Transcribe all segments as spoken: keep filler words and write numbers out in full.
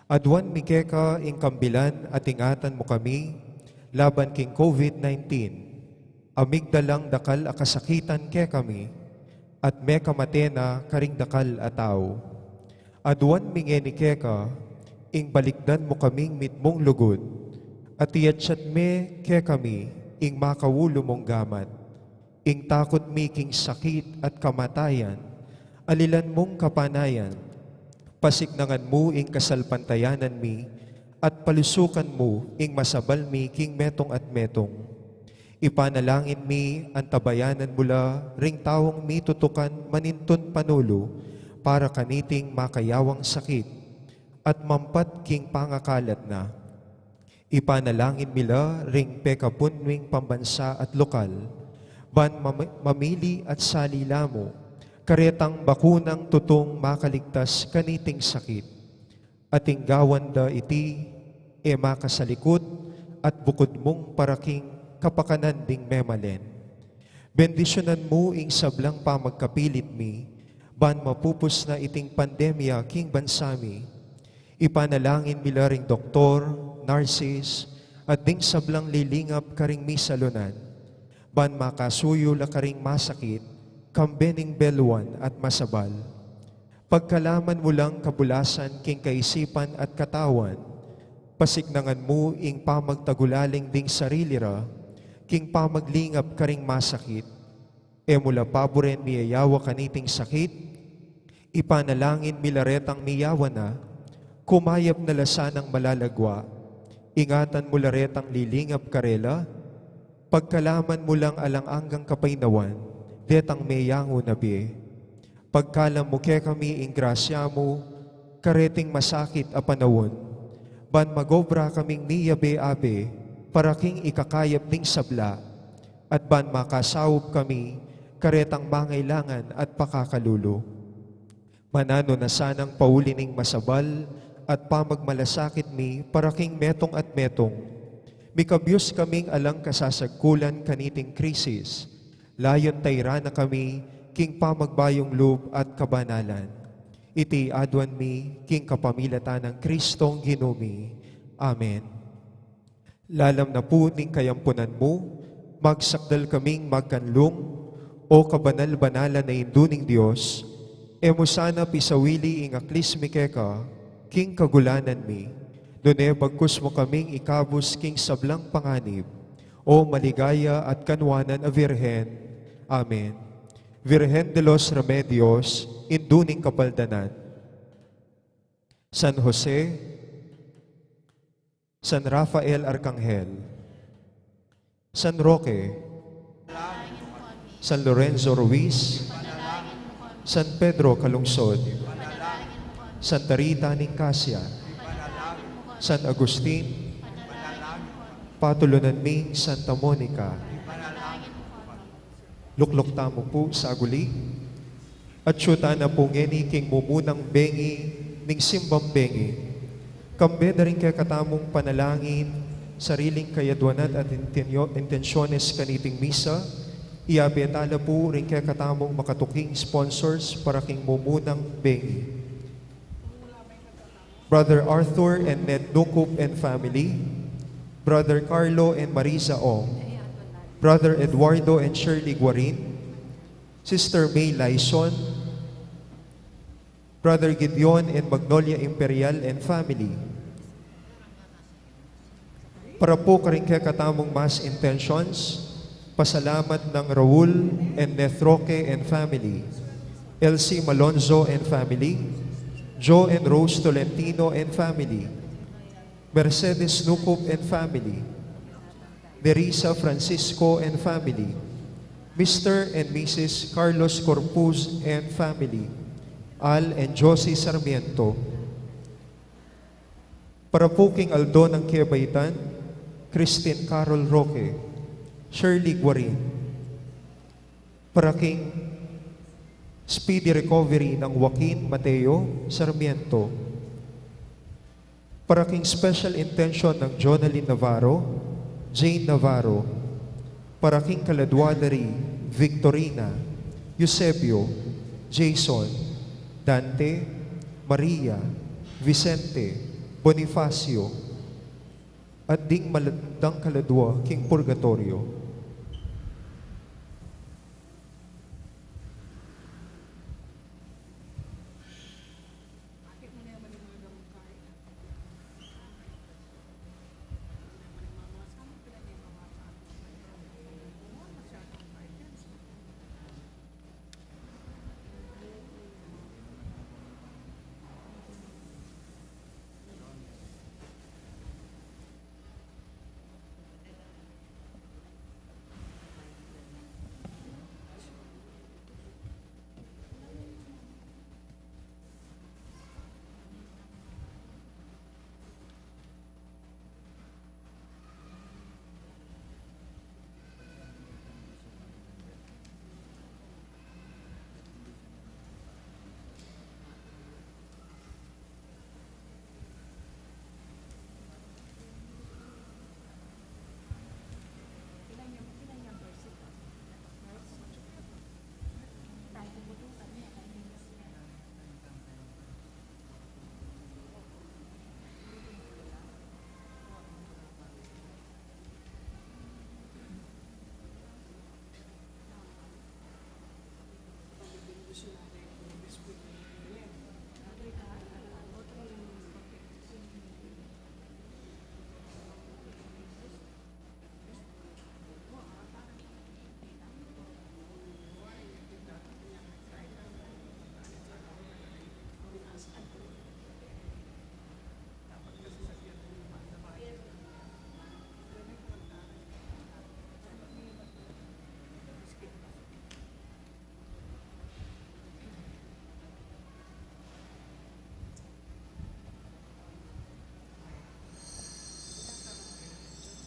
Aduan mi keka ing kambilan at ingatan mu kami laban king COVID nineteen. Amigdalang dakal a kasakitan kekami, at mekamate na karing dakal a tau. Aduan mi ngeni keka ing balikdan mu kaming mitmung lugud, at iyatsat me kekami ing makaulu mung gamat. Ing takut mi king sakit at kamatayan, alilan mung kapanayan, pasiknangan mu ing kasalpantayanan mi, at palusukan mu ing masabal mi king metung at metung. Ipanalangin mi, antabayanan mu la ring taung mitutukan manintun panulu para kaniting makayawang sakit, at mampat king pangakalat na. Ipanalangin mi la ring pekapun ming pambansa at lokal, ban mam-, mamili at sali la mu karetang bakunang tutung makaligtas kaniting sakit. At ing gawan da iti, e makasalikut at bukud mung para king kapakanan ding memalen. Bendisyunan mu ing sablang pamagkapilit mi, ban mapupus na iting pandemya king bansa mi. Ipanalangin mi la ring doktor, nurses, at ding sablang lilingap karing misalunan, ban makasuyu la karing masakit, kambe ning beluan at masabal. Pagkalaman mu lang kabulasan king kaisipan at katawan, pasiknangan mu ing pamagtagulaling ding sarili ra, king pamaglingap karing masakit, e mu la paburen miyayawa kaniting sakit, ipanalangin mi la retang miyawa na, kumayap na la sanang malalagwa, ingatan mu la retang lilingap karela, pagkalaman mu lang alang anggang kapaynawan, detang meyangu na bie. Pagkalam mu kekami ing grasya mu, kareting masakit a panaun, ban magobra kaming miyabe-abe, para king ikakayap ding sabla, at ban makasaup kami, karetang mangailangan at pakakalulu. Mananu na sanang pauli ning masabal at pamagmalasakit mi para king metung at metung. Mikabyus kaming alang kasasagkulan kaniting krisis. Layun tayran na kami king pamagbayung lub at kabanalan. Iti aduan mi king kapamilatan nang Kristong Ginu mi. Amen. Lalam na pu ning kayampunan mu, magsakdal kaming magkanlung, O kabanal-banalan a Indu ning Dios, e mu sana pisawili ing aklis mi keka king kagulanan mi, nune bagkus mu kaming ikabus king sablang panganib, O maligaya at kanwanan a Virgen. Amen. Virgen de los Remedios, Indu ning Kapaldanan. San Jose, San Rafael Arkanghel, San Roque, San Lorenzo Ruiz, San Pedro Calungsod, Santa Rita Nicasia, San Agustin, patulunan ming Santa Monica. Lukluk tamu pu saguli. Atsu tana pu ngeni king mumunang bengi ning simbang bengi. Kambe da ring kekatamung panalangin, sariling kayaduanan at intenyo-, intensyones kaniting misa, iyabe tala pu ring kekatamung makatuking sponsors para king mumunang bengi. Brother Arthur and Ned Nukup and family, Brother Carlo and Marisa Ong, Brother Eduardo and Shirley Guarin, Sister May Lyson, Brother Gideon and Magnolia Imperial and family. Para pu karing kekatamung mass intentions, pasalamat nang Raul and Neth Roque and family, Elsie Malonzo and family, Joe and Rose Tolentino and family, Mercedes Nukup and family, Nerissa Francisco and family, Mister and Missus Carlos Corpuz and family, Al and Josie Sarmiento. Para pu king aldo nang kebaitan, Christine Carol Roque, Shirley Guarin. Para king speedy recovery nang Joaquin Mateo Sarmiento. Para king special intention nang Jonalyn Navarro, Jane Navarro. Para king kaladua da ri Victorina, Eusebio, Jason, Dante, Maria, Vicente, Bonifacio, at ding mal-, dang kaladwa king purgatoryo.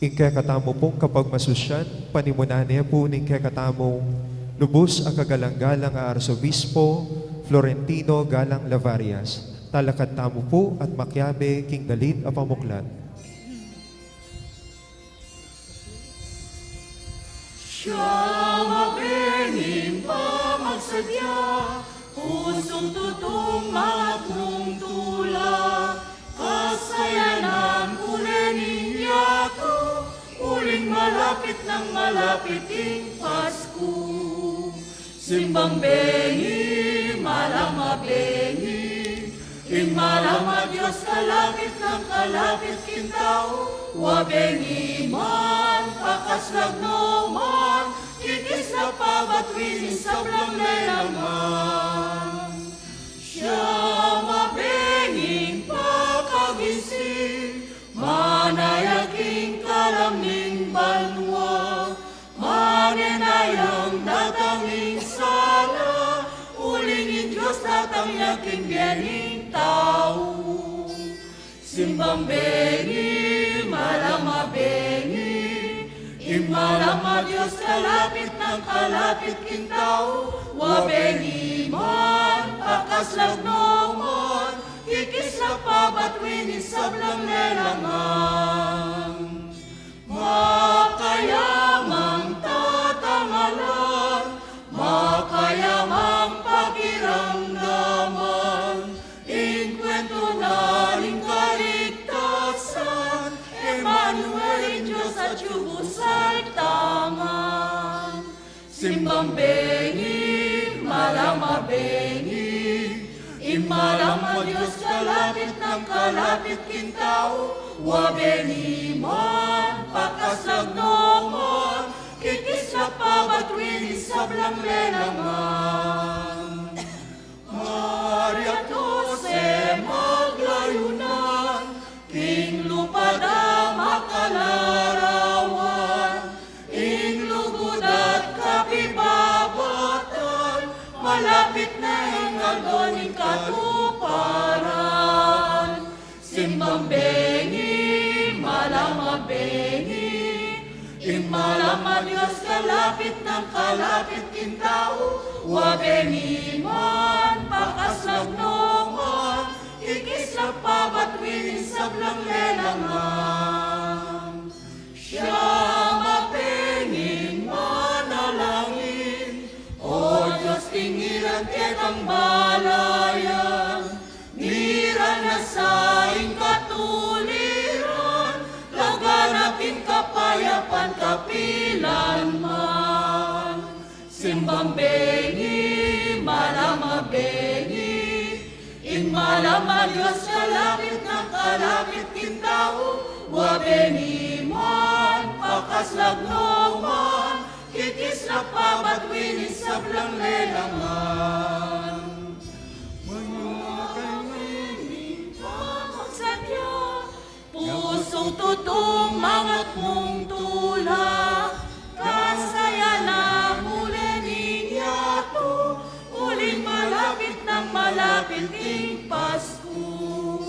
Ing kekatamu pung kapagmasusyan, panimunan ne pu ning kekatamung lubus a kagalang-galang a Arsobispo Florentino Galang Lavarias. Talakad tamu pu at makiabe king dalit a pamuklat. Siya mabengi pamagsadya, pusung tutung mangatlung tula, kasayanan ku ne ning yatu, uling malapit nang malapit ing Pasku. Simbang bengi, malam a bengi, ing malam a Dios kalapit nang kalapit king tau, wa bengi man, pakaslag no man, kikis na pa batwi ning sablang lelangan. Siya mabenging pakagising, manaya king kalam ning banua, manenayang datang ing sala, uling ing Dios datang ya king bie ning tau. Simbang bengi, malam a bengi, ing malam a Dios kalapit nang kalapit king tau, wa bengi man, pakaslag no man, kikis na pa batwi ning sablang lelangan. Makayamang tatangalan, makayamang pakiramdaman, ing kwentu na ning kaligtasan, Emmanuel, ing Dios atyu bu saltangan. Simbang bengi, malam a bengi, ing malam a Dios kalapit nang kalapit king tau, wa bengi man, pakaslag no man, kikis na pa batwi ning sablang lelangan. Maria at Jose maglayunan, king lupa da makalarawan, ing lugud at kapibabatan, malapit na ing aldo ning katuparan. Simbang bengi, malam a bengi, ing malam a Dios kalapit nang kalapit king tau, wa bengi man, pakaslag no man, kikis na pa batwi ning sablang lelangan. Siya mabenging manalangin, O Dios, tingiran ketang balayan, miran na sa ing katu Mabeni, mala mabeni, ing mala a Dios, kalapit nang kalapit king tau, wa beni man, pakaslag no man, kikislap pa batuin ing sablang lelangan. Manyakay ning pamagsadya, pusung tutung mangatmung tula, kasaya na muli ning yatu, uling malapit nang malapit ing Pasku.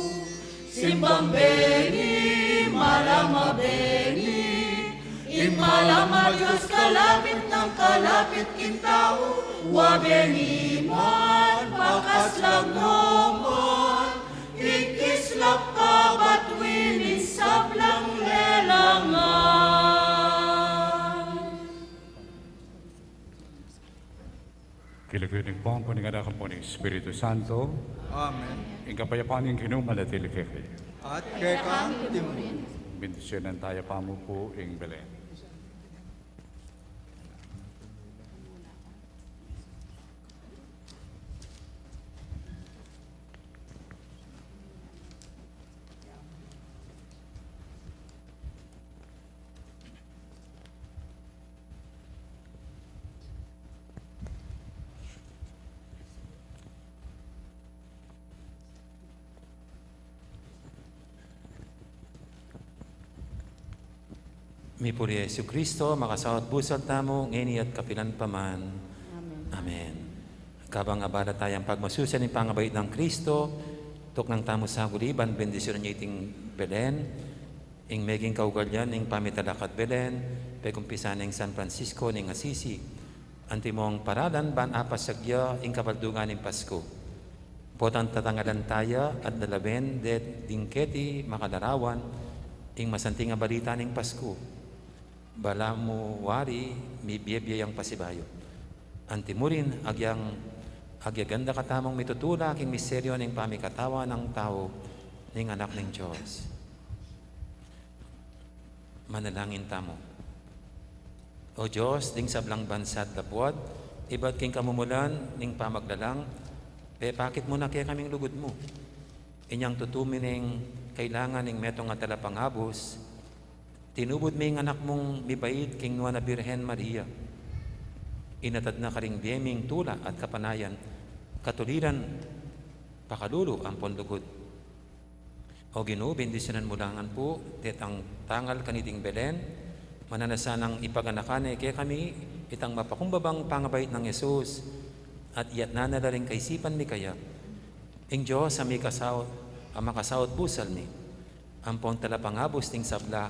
Simbang beni, mala mabeni, ing mala a Dios, kalapit nang kalapit king tau, wa beni man, pakaslag no man, kikislap pa batuin ing sablang lelangan. King lagyu ning Ibpa, ampon ning Anak, ampon ning Espiritu Santo. Amen. Ing kapayapan ning Ginu manatili kekayu. At keka naman. Bendisyunan taya pa mu pu ing Belen. Mipuri i Jesucristo, makasawa at busal tamu, ngeni at kapilan pa man. Amen. Amen. Kabang abala tayang pagmasusian ing pangabait nang Kristo, tuknang tamu sa guliban, bendisyunan yu iting Belen, ing meging kaugalian ning pamitalakad Belen, pegumpisan ning San Francisco ning Assisi, antimong paralan ban apasag ya ing kabaldugan ning Pasku. Potang tatangalan taya at lalawen de ding keti makalarawan ing masanting a balita ning Pasku. Balamu wari mibie-bie yang pasibayu. Antimurin, agyang, agyagan da katamung mitutula king misteryu ning pamikatawan nang tau ning Anak ning Dios. Manalangin tamu. O Dios, ding sablang bansa at labuad, ibat king kamumulan ning pamaglalang, pepakit mu na kekaming lugud mu. Inyang tutu mi ning kailangan ning metung a talapangabus, tinubud me ing Anak mung mibait king Nuan a Birhen Maria. Inatad na karing bie ming tula at kapanayan, katuliran, pakalulu ampon lugud. O Ginu, bendisyunan mu la ngan pu detang tangal kaniting Belen, mananu na sanang ipaganakan ne kekami itang mapakumbabang pangabait nang Jesus, at iyatas na la ring kaisipan mi kaya. Ing Dios a makasawa, a makasawa at busal mi, ampon talapangabus ning sabla,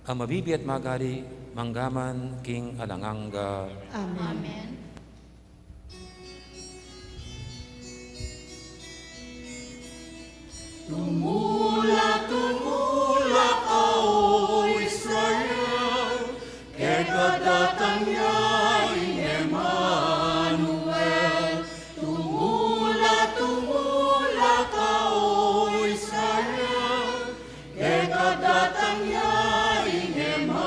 a mabibie at magari manggaman king alang angga. Amen. Amen. Tumula, tumula ka, o Israel, keka datang ya ing Emmanuel. Tumula, tumula ka, o Israel, keka datang ya ing Emmanuel.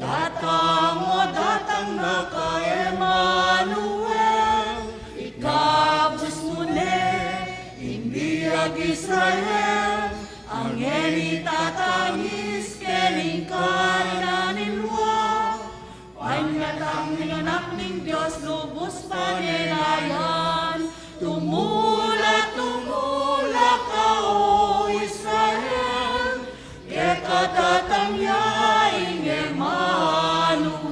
Datang, o datang na ka, Emmanuel, ikabus mu ne ing biag Israel, a ngeni tatangis kening kainan ning lua. Panyatang ning Anak ning Dios lubus panenayan. Tumula, tumula ka, o Israel, keka datang ya ing Emmanuel.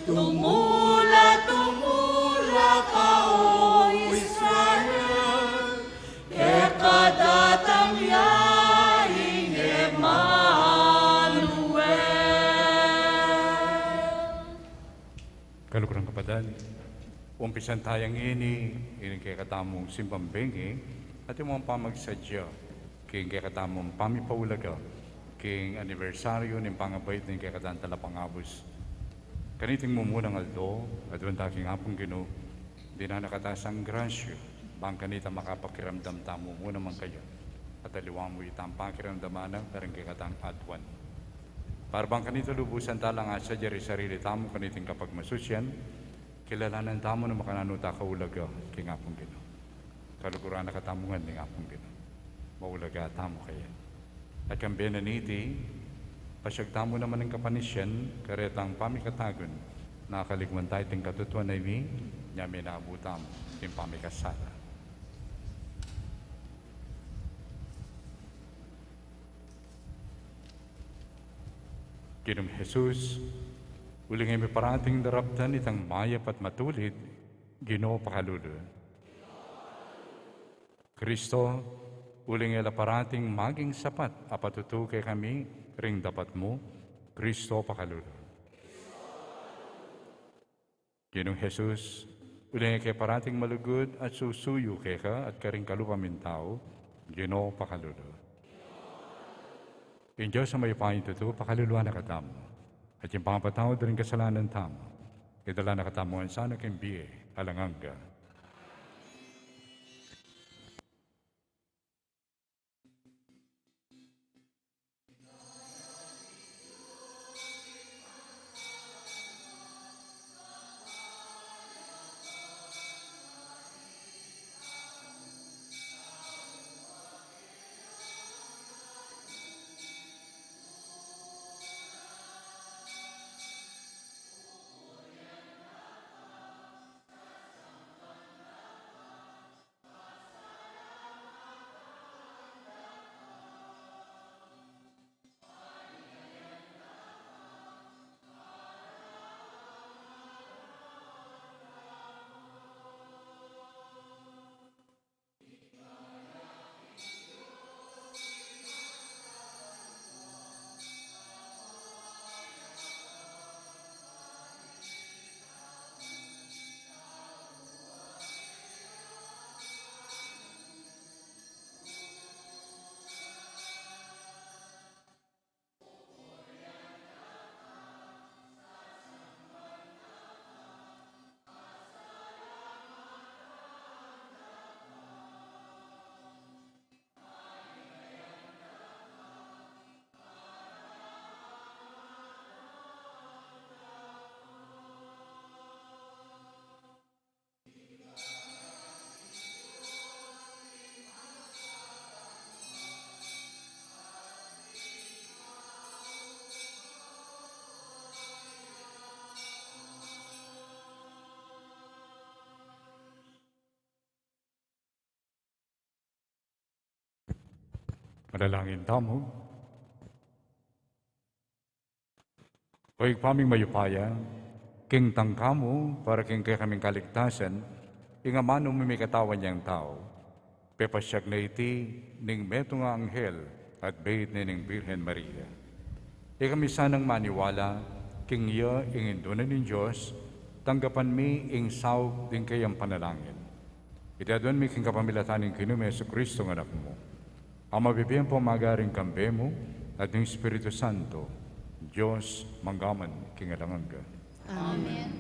Tumula, tumula ka, o Israel, keka datang ya ing Emmanuel. Kaluguran kapatad, umpisan taya ngeni ining kekatamung simbang bengi, at ing pamagsadya king kekatamung pamipaulaga king anibersaryu ning pangabait ning kekatang talapangabus. Kaniting mumunang aldo, aduan ta king Apung Ginu, dinan na kata sang grasya, ban kanita makapakiramdam tamu mu naman kaya, at aliwa mu itang pakiramdaman na karing kekatang aduan. Para bang kanita lubusan tala ngan sadya ring sarili tamu kaniting kapagmasusian, kilalanan tamu nung makananu ta kaulaga king Apung Ginu. Kaluguran na katamu ngan ning Apung Ginu. Maulaga tamu kaya. At kambe na niti, pasiag tamu naman ning kapanisian, karetang pamikatagun, na kaligwan tayu king katutuan a ini, nya minabu tamu king pamikasala. Ginung Jesus, uling e mi parating daraptan itang mayap at matulid, Ginu pakalulu. Kristo, uling e la parating maging sapat a patutu kekami ring dapat mu, Kristo pakalulu. Ginung Jesus, uling e ke parating malugud at susuyu keka at karing kalupa ming tau, Ginu pakalulu. Ing Dios a mayupayang tutu, pakaluluan na katamu. At ing pangapatawad da ring kasalanan tamu, idala na katamu ngan sana king bie alang angga. Manalangin tamu. O Ibpa ming mayupaya, king tangka mu para king kekaming kaligtasan, ing amanung mimikatawan yang tau, pepasiag na iti ning metung a anghel at beit ne ning Birhen Maria. Ikami sanang maniwala king iya ing Indu na ning Dios, tanggapan mi ing saup ding keyang panalangin. Iti aduan mi king kapamilatan ning Ginu ming Jesucristo a Anak mu. A mabibie ampon magari kambe mu at ning Espiritu Santo, Dios, mangga man king alang angga. Amen.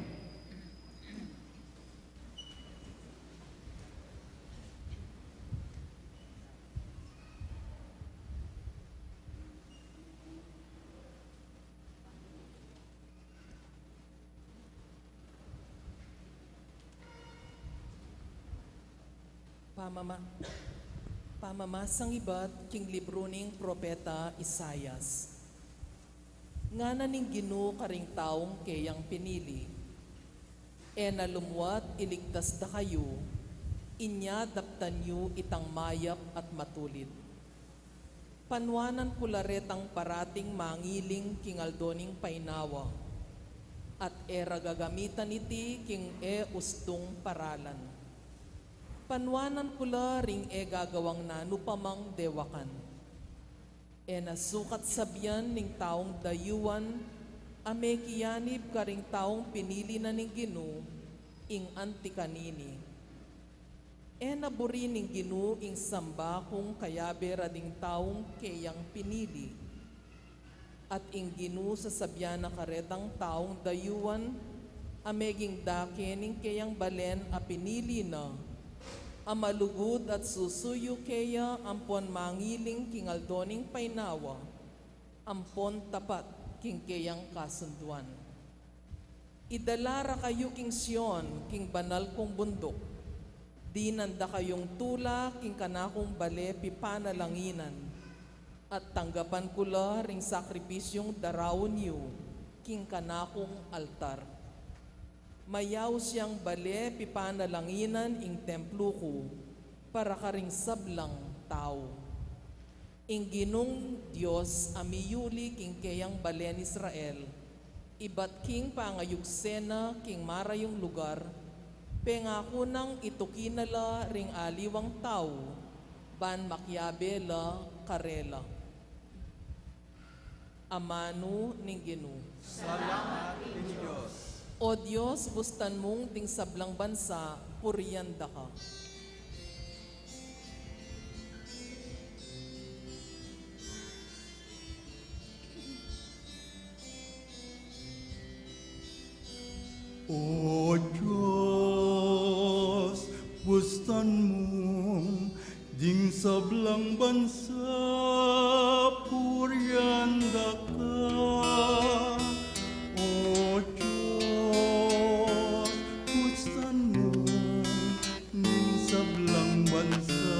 Pamama-, pamamasang ibat king libru ning propeta Isaias. Ngana ning Ginu karing taung keyang pinili, e na lumuat iligtas da kayu, inya daptan yu itang mayap at matulid. Panuanan ku la retang parating mangiling king aldo ning painawa, at e ra gagamitan iti king e ustung paralan. Panuanan ku la ring e gagawang nanu pa mang dewakan. E na sukat sabian ning taung dayuan a mekianib karing taung pinili na ning Ginu ing anti kanini. E na buri ning Ginu ing samba kung kayabe ra ding taung keyang pinili. At ing Ginu sasabian na karetang taung dayuan a meging dake ning keyang balen a pinili na, a malugud at susuyu keya ampon mangiling king aldo ning painawa, ampon tapat king keyang kasunduan. Idala ra kayu king Sion, king banal kung bunduk. Dinan da kayung tula king kanakung bale pipanalanginan, at tanggapan ku la ring sakripisyung daraun yu king kanakung altar. Mayaus yang bale pipanalanginan ing templu ku para karing sablang tau. Ing Ginung Dios a miyuli king keyang balen Israel, ibat king pangayugse na king marayung lugar, pengaku nang ituki na la ring aliwang tau, ban makiabe la karela. Amanu ning Ginu. Salamat king Dios. O Dios, bustan mung ding sablang bansa, purian da ka. O Dios, bustan mung ding sablang bansa, purian da ka. O Dios, bustan mung ding sablang bansa,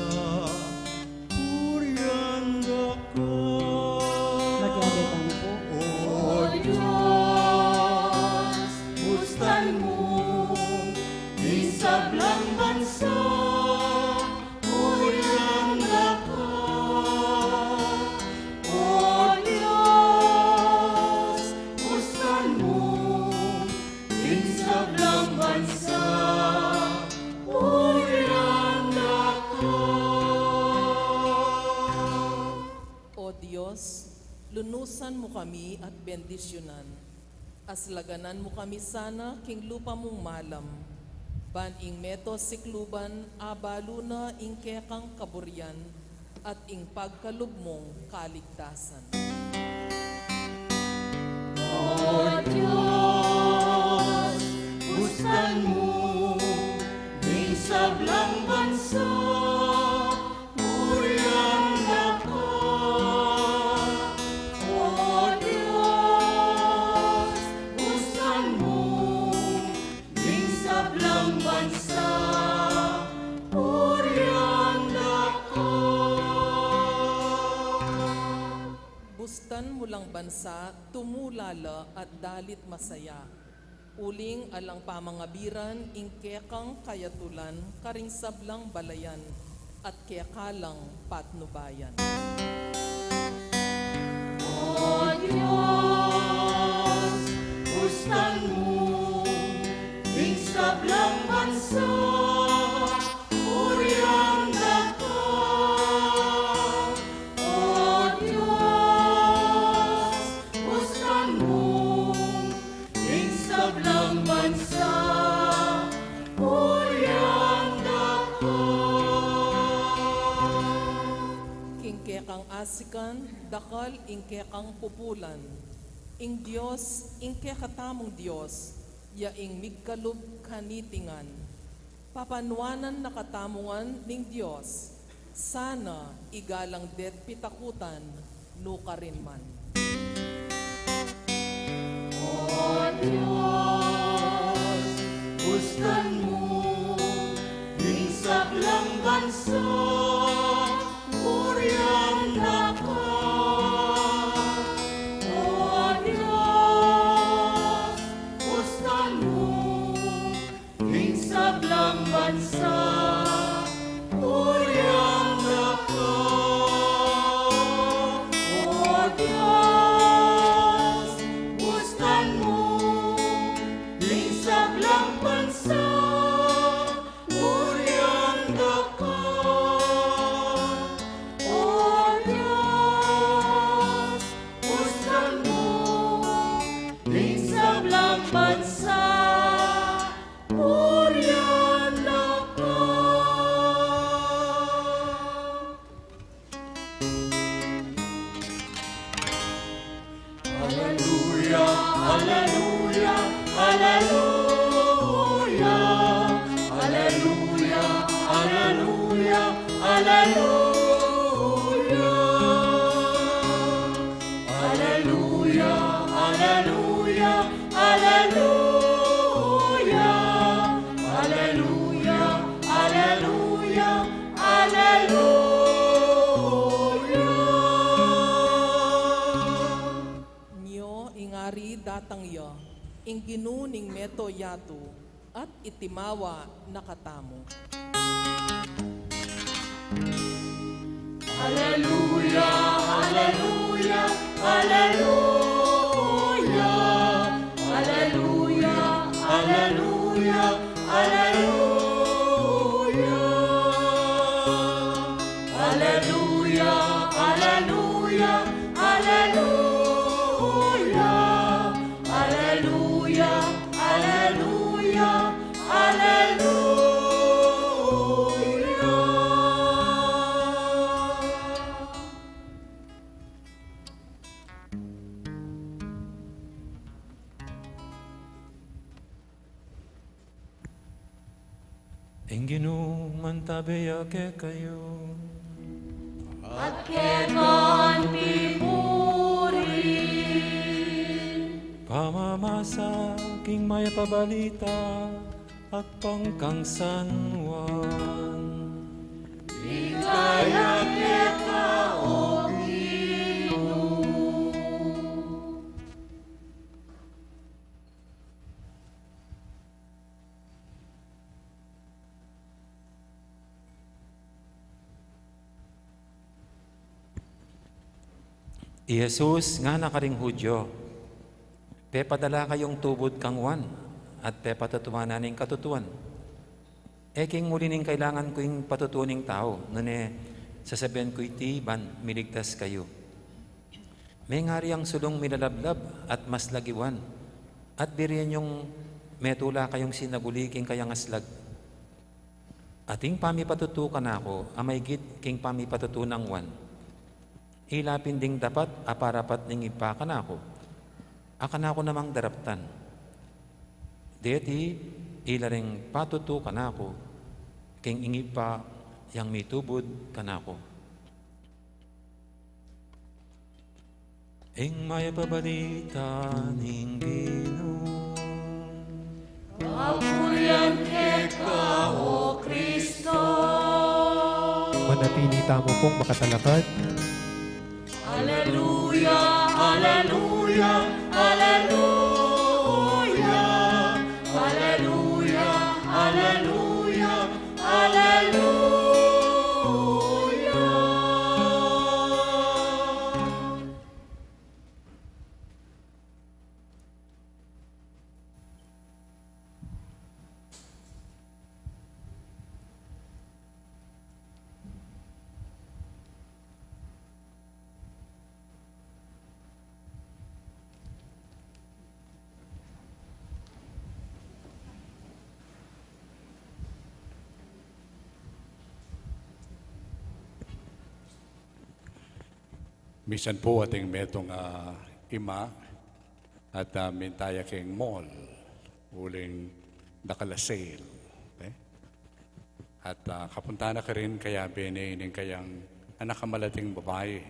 purian da ka. Makiabe tamu pu. O Dios, bustan mung ding sablang bansa, purian da ka. O Dios, bustan mung ding sablang bansa, purian da ka. O Dios, lunusan mu kami at bendisyunan. Aslaganan mu kami sana king lupa mung malam, ban ing meto sikluban abalu na ing kekang kaburian at ing pagkalub mung kaligtasan. O Dios, bustan mu ding sablang bansa, purian da ka. O Dios, bustan mu ding sablang bansa, purian da ka. Bustan mu lang bansa, tumula la at dalit masaya. Uling alang pamangabiran ing kekang kayatulan karing sablang balayan at keka lang patnubayan. O Dios, bustan mu ding sablang bansa, purian da ka. O Dios, bustan mu ding sablang bansa, purian da ka. King kekang asikan, dakal ing kekang pupulan. Ing Dios, ing kekatamung Dios, ya ing migkalub kanitingan. Papanuanan na katamu ngan ning Dios, sana igalang de't pitakutan, nukarin man. O Dios, bustan mu ding sablang bansa, purian da ka. O Dios, bustan mu ding sablang bansa, purian da ka. O Dios, bustan mu ding sablang bansa, purian da ka. O Dios, bustan mu ding sablang bansa, purian da ka. Aleluya, aleluya, aleluya. Aleluya, aleluya, aleluya. Aleluya, Tatang ya, ing Ginu ning mabilug a yatu, at itimawa na katamu. Aleluya, aleluya, aleluya, aleluya, aleluya, aleluya. Aleluya, aleluya, aleluya, aleluya, aleluya, aleluya. Ing Ginu mantabe ya kekayu. At keka mu rin. Pamamasa king mayap a balita agpang kang San Juan. Ligaya keka, O Ginu. I Jesus ngana karing Judio, pepadala kayung tubud kang Juan, at pepatutuan na ning katutuan. E king muli ning kailangan ku ing patutuan ning tau, nune sasabian ku iti ban miligtas kayu. Mengari yang sulung milalablab at maslag i Juan, at birian yung metula kayung sinaguli king kayang aslag. At ing pamipatutu kanaku a maigit king pamipatutu nang Juan, ila pin ding dapat a parapat ning Ibpa kanaku, a kanaku namang daraptan. Deti ila ring patutu kanaku king ing Ibpa yang mitubud kanaku. Ing mayap a balita ning Ginu. Kapurian keka, O Kristo. Manatili tamu pung makatalakad. Aleluya, aleluya, aleluya, aleluya, aleluya, aleluya. Misan pu atin metung a ima at, ah, minta ya keng mall uling dakal a sale. Okay? At, ah, kapunta na karin, kayabe ne ning kayang anak a malating babai.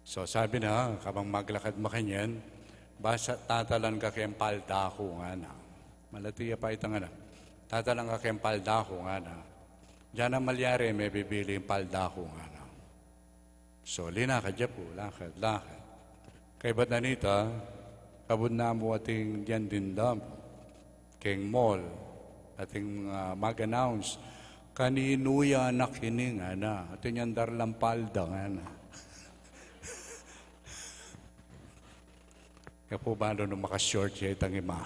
So, sabi na, kabang maglakad makanyan, "Basta tatalan ka keng palda ku," ngana. Malati ya pa itang anak. "Tatalan ka keng palda ku," ngana. Dinan a malyari, mebibili ing palda ku, ngana. So, linakad ya pu, lakad, lakad. Kaybat na nita, kabud na mu atin dinan dindamu keng mall, atin, ah, mag-announce, "Kaninu ya anak ini?" ngana. "Atin yang daralang palda," ngana. Kaya pu balu nung maka-short ya itang ima.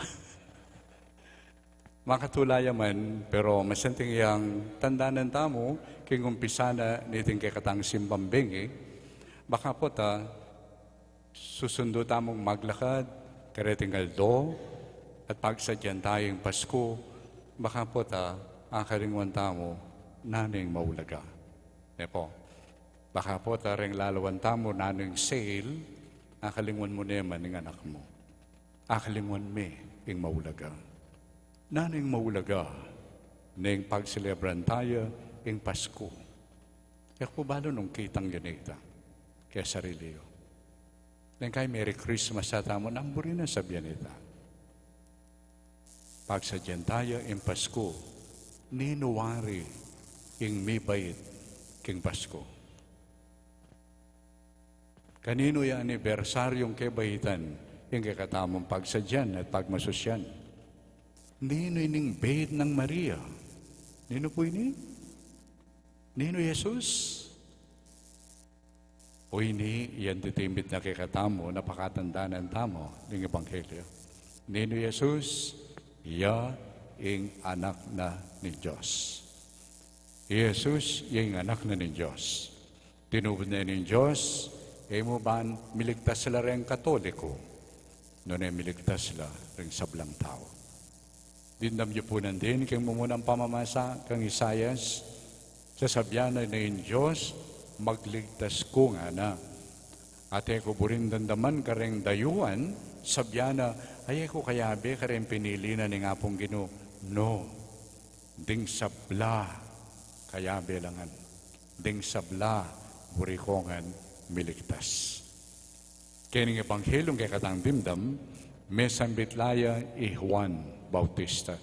Makatula ya man, pero masanting yang tandanan tamu, king umpisa na niting kekatang simbang bengi, baka pu ta, susundu tamung maglakad kareting aldo, at pagsadyan taya ing Pasku, baka pu ta, akalingwan tamu, nanu ing maulaga. Ne pu, baka pu ta, reng lalawan tamu, nanu ing sale, akalingwan mu ne man ing anak mu. Akalingwan me ing maulaga. Nanu ing maulaga ning pagselebran taya ing Pasku? E ku balu nung kitang ya nita keng sarili yu. Neng kai Merry Christmas sa tamu, nanu buri na sabian nita? Pagsadyan taya ing Pasku, ninu wari ing mibait king Pasku? Kaninu ya anibersaryung kebaitan Ing kekatamung pagsadyan at pagmasusyan. Ninu ining beit nang Maria? Ninu pu ini? Ninu Jesus? O ini, yang titimit na kekatamu, na pakatandanan tamu ning Ebanghelyo. Ninu Jesus? Ya ing Anak na ning Dios. Jesus, ya ing Anak na ning Dios. Tinubud na ning Dios, e mu ban miligtas la reng Katoliko, nune miligtas la reng sablang tau. Dimdam yu pu nandin keng mumunang pamamasa kang Isaias, sasabian na ning Dios, magligtas ku ngana. At e ku buring damdaman kareng dayuan, sabian na, ay e ku kayabe kareng pinili na ning Apung Ginu. No. Ding sabla, kayabe la ngan. Ding sabla, buri ko ngan miligtas. Kening Ebanghelyung kekatang dimdam, mesambit la ya i Juan Bautista.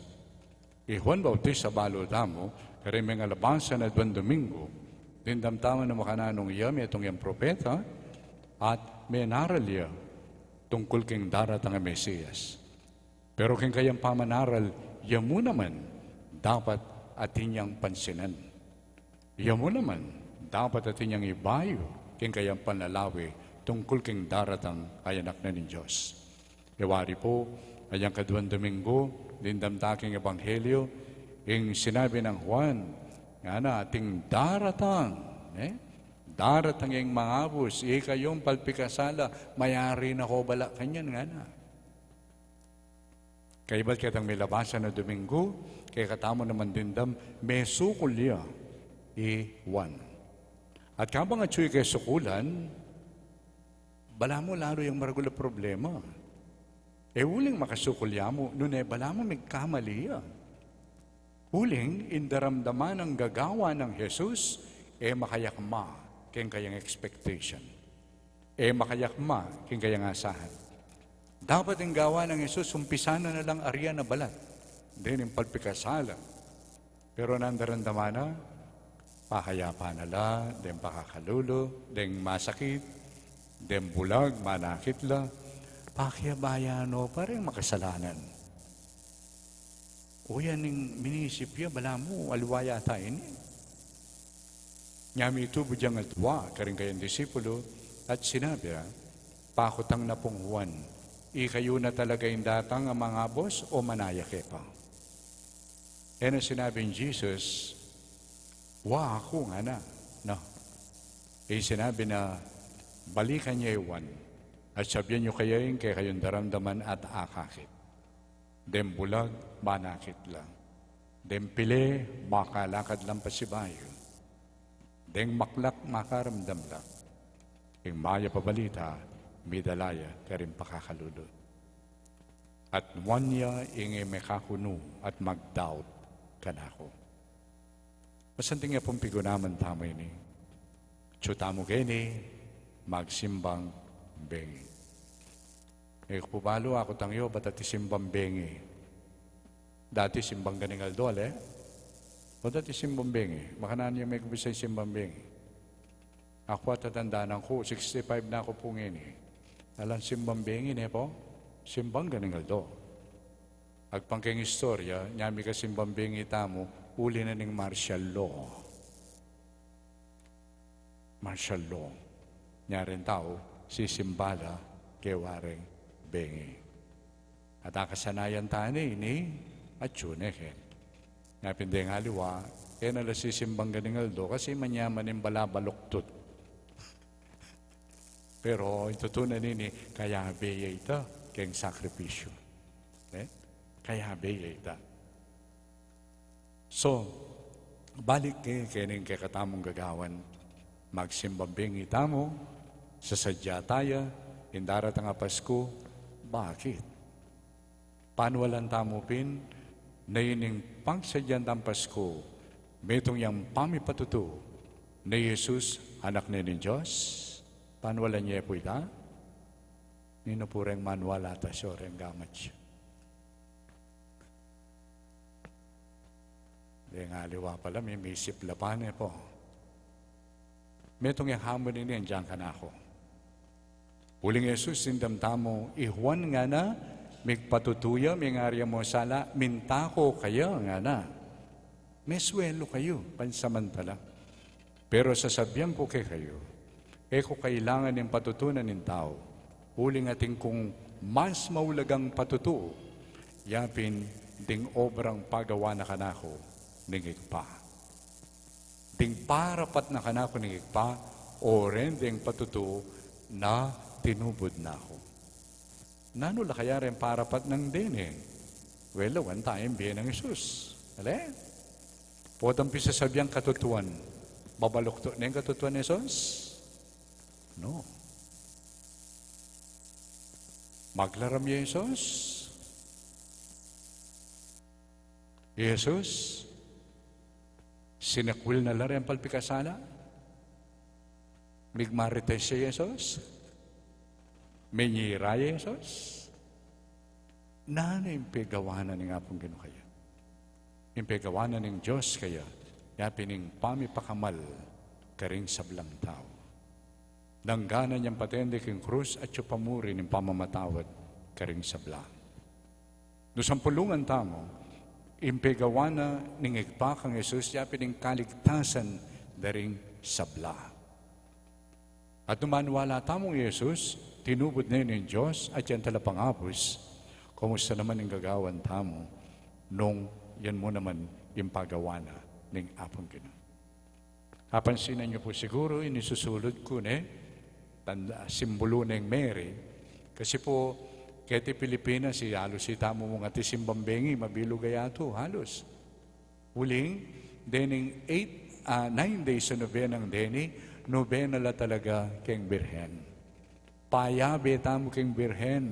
I Juan Bautista, balu tamu, kareng mengalabasan a Aduang Domingo, dimdam tamu na makananu ya, metung yang propeta, at menaral ya tungkul keng daratang a Mesias. Pero keng kayang pamanaral, ya mu naman dapat atin yang pansinan. Ya mu naman dapat atin yang ibayu keng kayang panlalawe tungkul keng daratang a Anak na ning Dios. E wari pu, ayang kaduang Domingo, dimdam ta keng Ebanghelyo, ing sinabi nang Juan, ngana, ating daratang, e? Daratang ing mangabus, ikayung palpikasala, mayari na ko bala kanyan, ngana. Kaybat ketang milabasan a Domingo, kekatamu naman dimdam, mesukul ya i Juan. At kabang atyu ya keng sukulan, balamu lalu yang maragul a problema. E uling makasukul ya mu, nune balamu migkamali ya. Uling, ing daramdaman a gagawan nang Jesus, e makayakma keng kayang expectation. E makayakma keng kayang asahan. Dapat ing gawan nang Jesus, umpisan na na lang aryan a balat. Deng palpikasala. Pero nanu daramdaman na, pakayapan na la, deng pakakalulu, deng masakit, deng bulag, manakit la, pakiabayan no pa reng makasalanan. O yan ing minisip ya, balamu, aliwa yata ini. Nya mitubud yang adwa karing kayang disipulu, at sinabi ra, pakutang na pung Juan, ikayu na talaga ing datang a mangabus o manaya ke pa? E na sinabi ning Jesus, wa aku, ngana. No. E sinabi na, balikan ye i Juan, at sabian yu kaya ing kekayung daramdaman at akakit. Deng bulag, manakit la. Deng pile, makalakad lang pasibayu. Deng maklak, makaramdam la. Ing mayap a balita, midala ya karing pakakalulu. At nuan ya ing e mekakunu at magdaut kanaku. Masanting ya pung pigunaman tamu ini. Atyu tamu keni, magsimbang bengi. E ku pu balu, akutang yu, bat atin simbang bengi? Dati simbang ganing aldo, ale? O dati simbang bengi? Makananu ya me ku bisa simbang bengi? Aku, atatandanan ku, sixty-five na ku pu ngeni. Alang simbang bengi, ne pu? Simbang ganing aldo. Agpang keng istorya, nya mikasimbang bengi tamu, uli na ning martial law. Martial law. Nya reng tau, sisimba la, keng wareng bengi. At akasanayan ta ne ini, atyu ne ken. Nya pin deng aliwa, e na la sisimbang ganing aldo, kasi manyaman ing balabaluktut. Pero ing tutunan ini, kayabe ya ita, keng sakripisyu. E? Kayabe ya ita. So, balik ke, keni ing kekatamung gagawan. Magsimbang bengi tamu, sasadya ta ya, ing daratang a Pasku, bakit? Panualan tamu pin, na ining pagsadyan tang Pasku, metung yang pamipatutu, na i Jesus, Anak ne ning Dios? Panualan ye pu ita? Ninu pu reng manual ata syo reng gamat syo? Deng aliwa pala, mi-, misip la pa ne pu. Metung yang hamon ini, andiyan kanaku. Uling Jesus, dimdam tamu, i Juan ngana, migpatutu ya, mingari ya mu sala, minta ko kaya ngana. Mesuelu kayu, pansamantala. Pero sasabian ku kekayu, e ku kailangan ning patutu na ning tau, uling atin kung mas maulagang patutu, yapin ding obrang pagawa na kanaku ning Ibpa. Ding parapat na kanaku ning Ibpa, o ren ding patutu na tinubud na ku. Nanu la kaya ring parapat nang deni? Well, awan tayang bie nang Jesus. Ale? Potang pisasabian katutuan. Babaluktu neng katutuan Jesus? No. Maglaram ya Jesus? Jesus? Sinakwil na la ring palpikasala? Migmarites ya Jesus? Minyira ya Jesus? Nanu ing pegawa na ning Apung Ginu kaya? Ing pegawa na ning Dios kaya, yapin ing pamipakamal karing sablang tau. Dangganan yang patende king krus at ya pamuri ning pamamatawad karing sabla. Nu sampulungan tamu, ing pegawa na ning Ibpa kang Jesus, yapin ing kaligtasan da ring sabla. At nu maniwala tamung i Jesus, tinubud ne ning Dios at yang talapangabus, kumusta naman ing gagawan tamu nung yan mu naman ing pagawa na ning Apung Ginu? Apansinan yu pu siguru, ini susulud ku ne, tanda, simbulu neng Mary. Kasi pu, keti Pilipinas, i alus itamu mung ati simbang bengi, mabilug a yatu, alus. Uling, dening eight, ah, nine days a nobenang deni, nobena la talaga keng Birhen. Payabe tamu keng Birhen,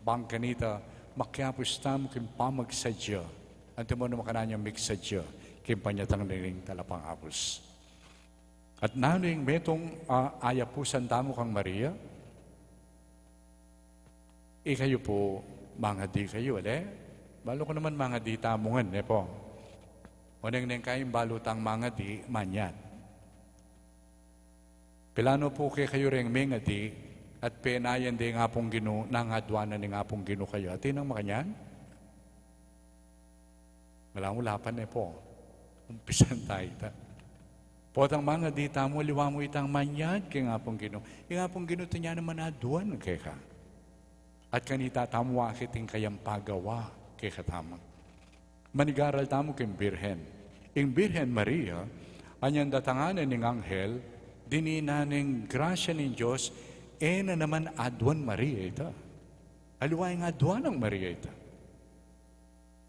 bang kanita, makiapus tamu keng pamagsadya, antimo na makanyan yang migsadya keng panyatang na ning talapangabus. At nanu ing metung, ah, ayapusan tamu kang Maria? Ikayu pu, mangadi kayu, ale? Balu ku naman mangadi tamu ngan, e pu? Oneng neng kayang balu tang mangadi, manyat. Pilanu pu kekayu reng mengadi, at penayan de ing Apung Ginu, nang aduan na ning Apung Ginu kaya. Atin nang makanyan? Wala mu lapan, e pu? Umpisan tayu ita. Potang mangadi tamu, aliwa mu itang manyat keng Apung Ginu. Ing Apung Ginu atin ya naman aduan keka. At kanita tamu akit ing kayang pagawa kekatamu. Manigaral tamu keng Birhen. Ing Birhen Maria, anyang datangan na ning anghel, dininan neng grasya ning Dios, e na naman aduan Maria ita. Aliwa ing aduan nang Maria ita.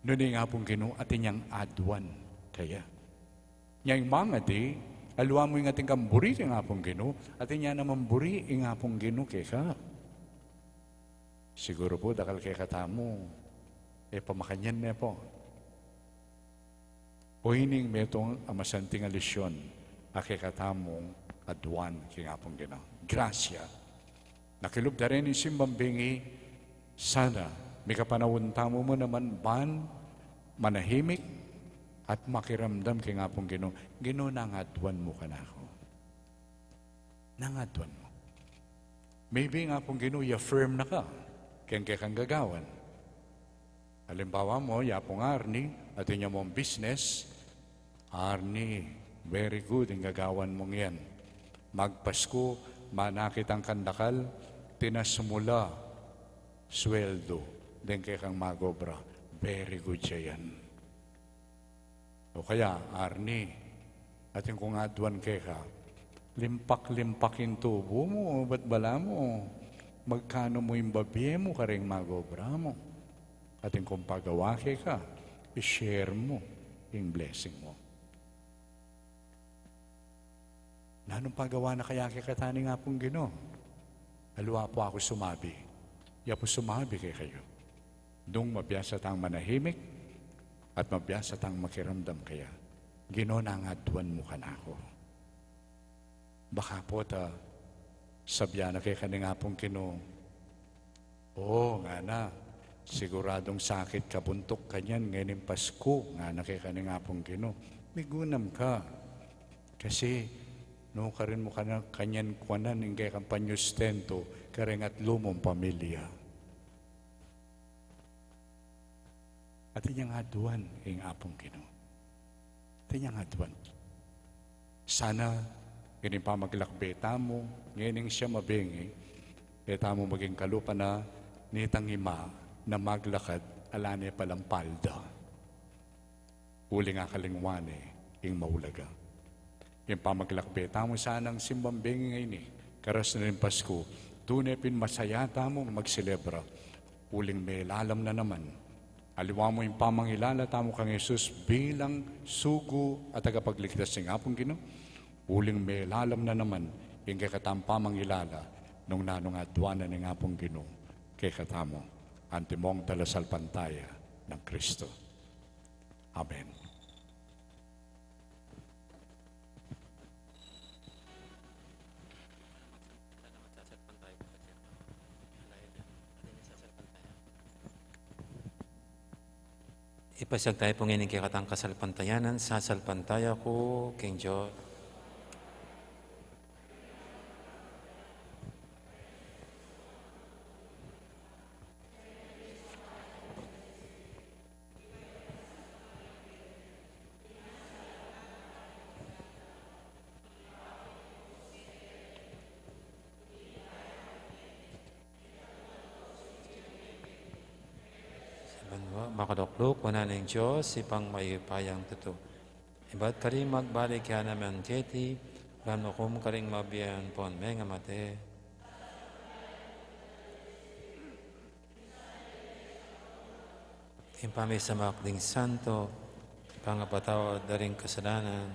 Nune ing Apung Ginu atin yang aduan kaya. Nya ing mangadi, aliwa mu ing atin kang buri keng Apung Ginu, atin ya naman buri ing Apung Ginu keka. Siguru pu, dakal kekatamu, e pa makanyan, e pu? O ining metung a masanting a lesyon a kekatamung aduan keng Apung Ginu. Grasya. Nakilub da rin ing simbang bengi, sana mikapanaun tamu mu naman ban manahimik at makiramdam keng Apung Ginu. Ginu, nang aduan mu kanaku. Nang aduan mu. Maybe ing Apung Ginu i-affirm na ka keng kekang gagawan. Alimbawa mu, Yapung Arnie, atin ya mung business, Arnie, very good ing gagawan mung yan. Magpasku, manakit kang dakal, tinas mu la sweldu deng kekang mag-obra. Very good ya yan. O kaya, Arnie, atin kung aduan keka, limpak-limpak ing tubu mu, bat bala mu, magkanu mu ing babie mu karing mag-obra mu. Atin kung pagawa keka, i-share mu ing blessing mu. Nanung pagawa na kaya kekatamu ning Apung Ginu? Aliwa pu aku sumabi. Iya pu sumabi kekayu. Nung mabiasa tang manahimik at mabiasa tang makiramdam kaya, Ginu, nang aduan mu kanaku. Baka pu ta, sabian na keka ning Apung Ginu, "O," ngana, "siguradung sakit kabuntuk ka niyan ngening Pasku," ngana keka ning Apung Ginu. Migunam ka. Kasi Nukarin mu kanya, kanyan kuanan ing kekang panyustento kareng atlu mung pamilya. Atin yang aduan ing Apung Ginu. Atin yang aduan. Sana, ining pamaglakbe tamu, ngening siyam a bengi, e tamu maging kalupa na nitang ima na maglakad, ala ne palang palda. Uling akalingwan ne ing maulaga. Ing pamaglakbe tamu sanang simbang bengi ngeni, karas na ning Pasku, tune pin masaya tamung magselebra. Uling melalam na naman. Aliwa mu ing pamangilala tamu kang Jesus bilang sugo at tagapagligtas ning Apung Ginu. Uling melalam na naman ing kekatang pamangilala nung nanung aduan na ning Apung Ginu kekatamu. Antimong talasalpantaya nang Kristo. Amen. Ipasiag tamu pu ngening kekatang kasalpantayanan, sasalpantaya ku king Dios. Sa banua, makalukluk wanan ning Dios, Ibpang mayupayang tutu. Ibat karing magbalik ya naman keti, ban mukum karing mabie ampon mengamate. Ing pamisamak ding santo, pangapatawad da ring kasalanan,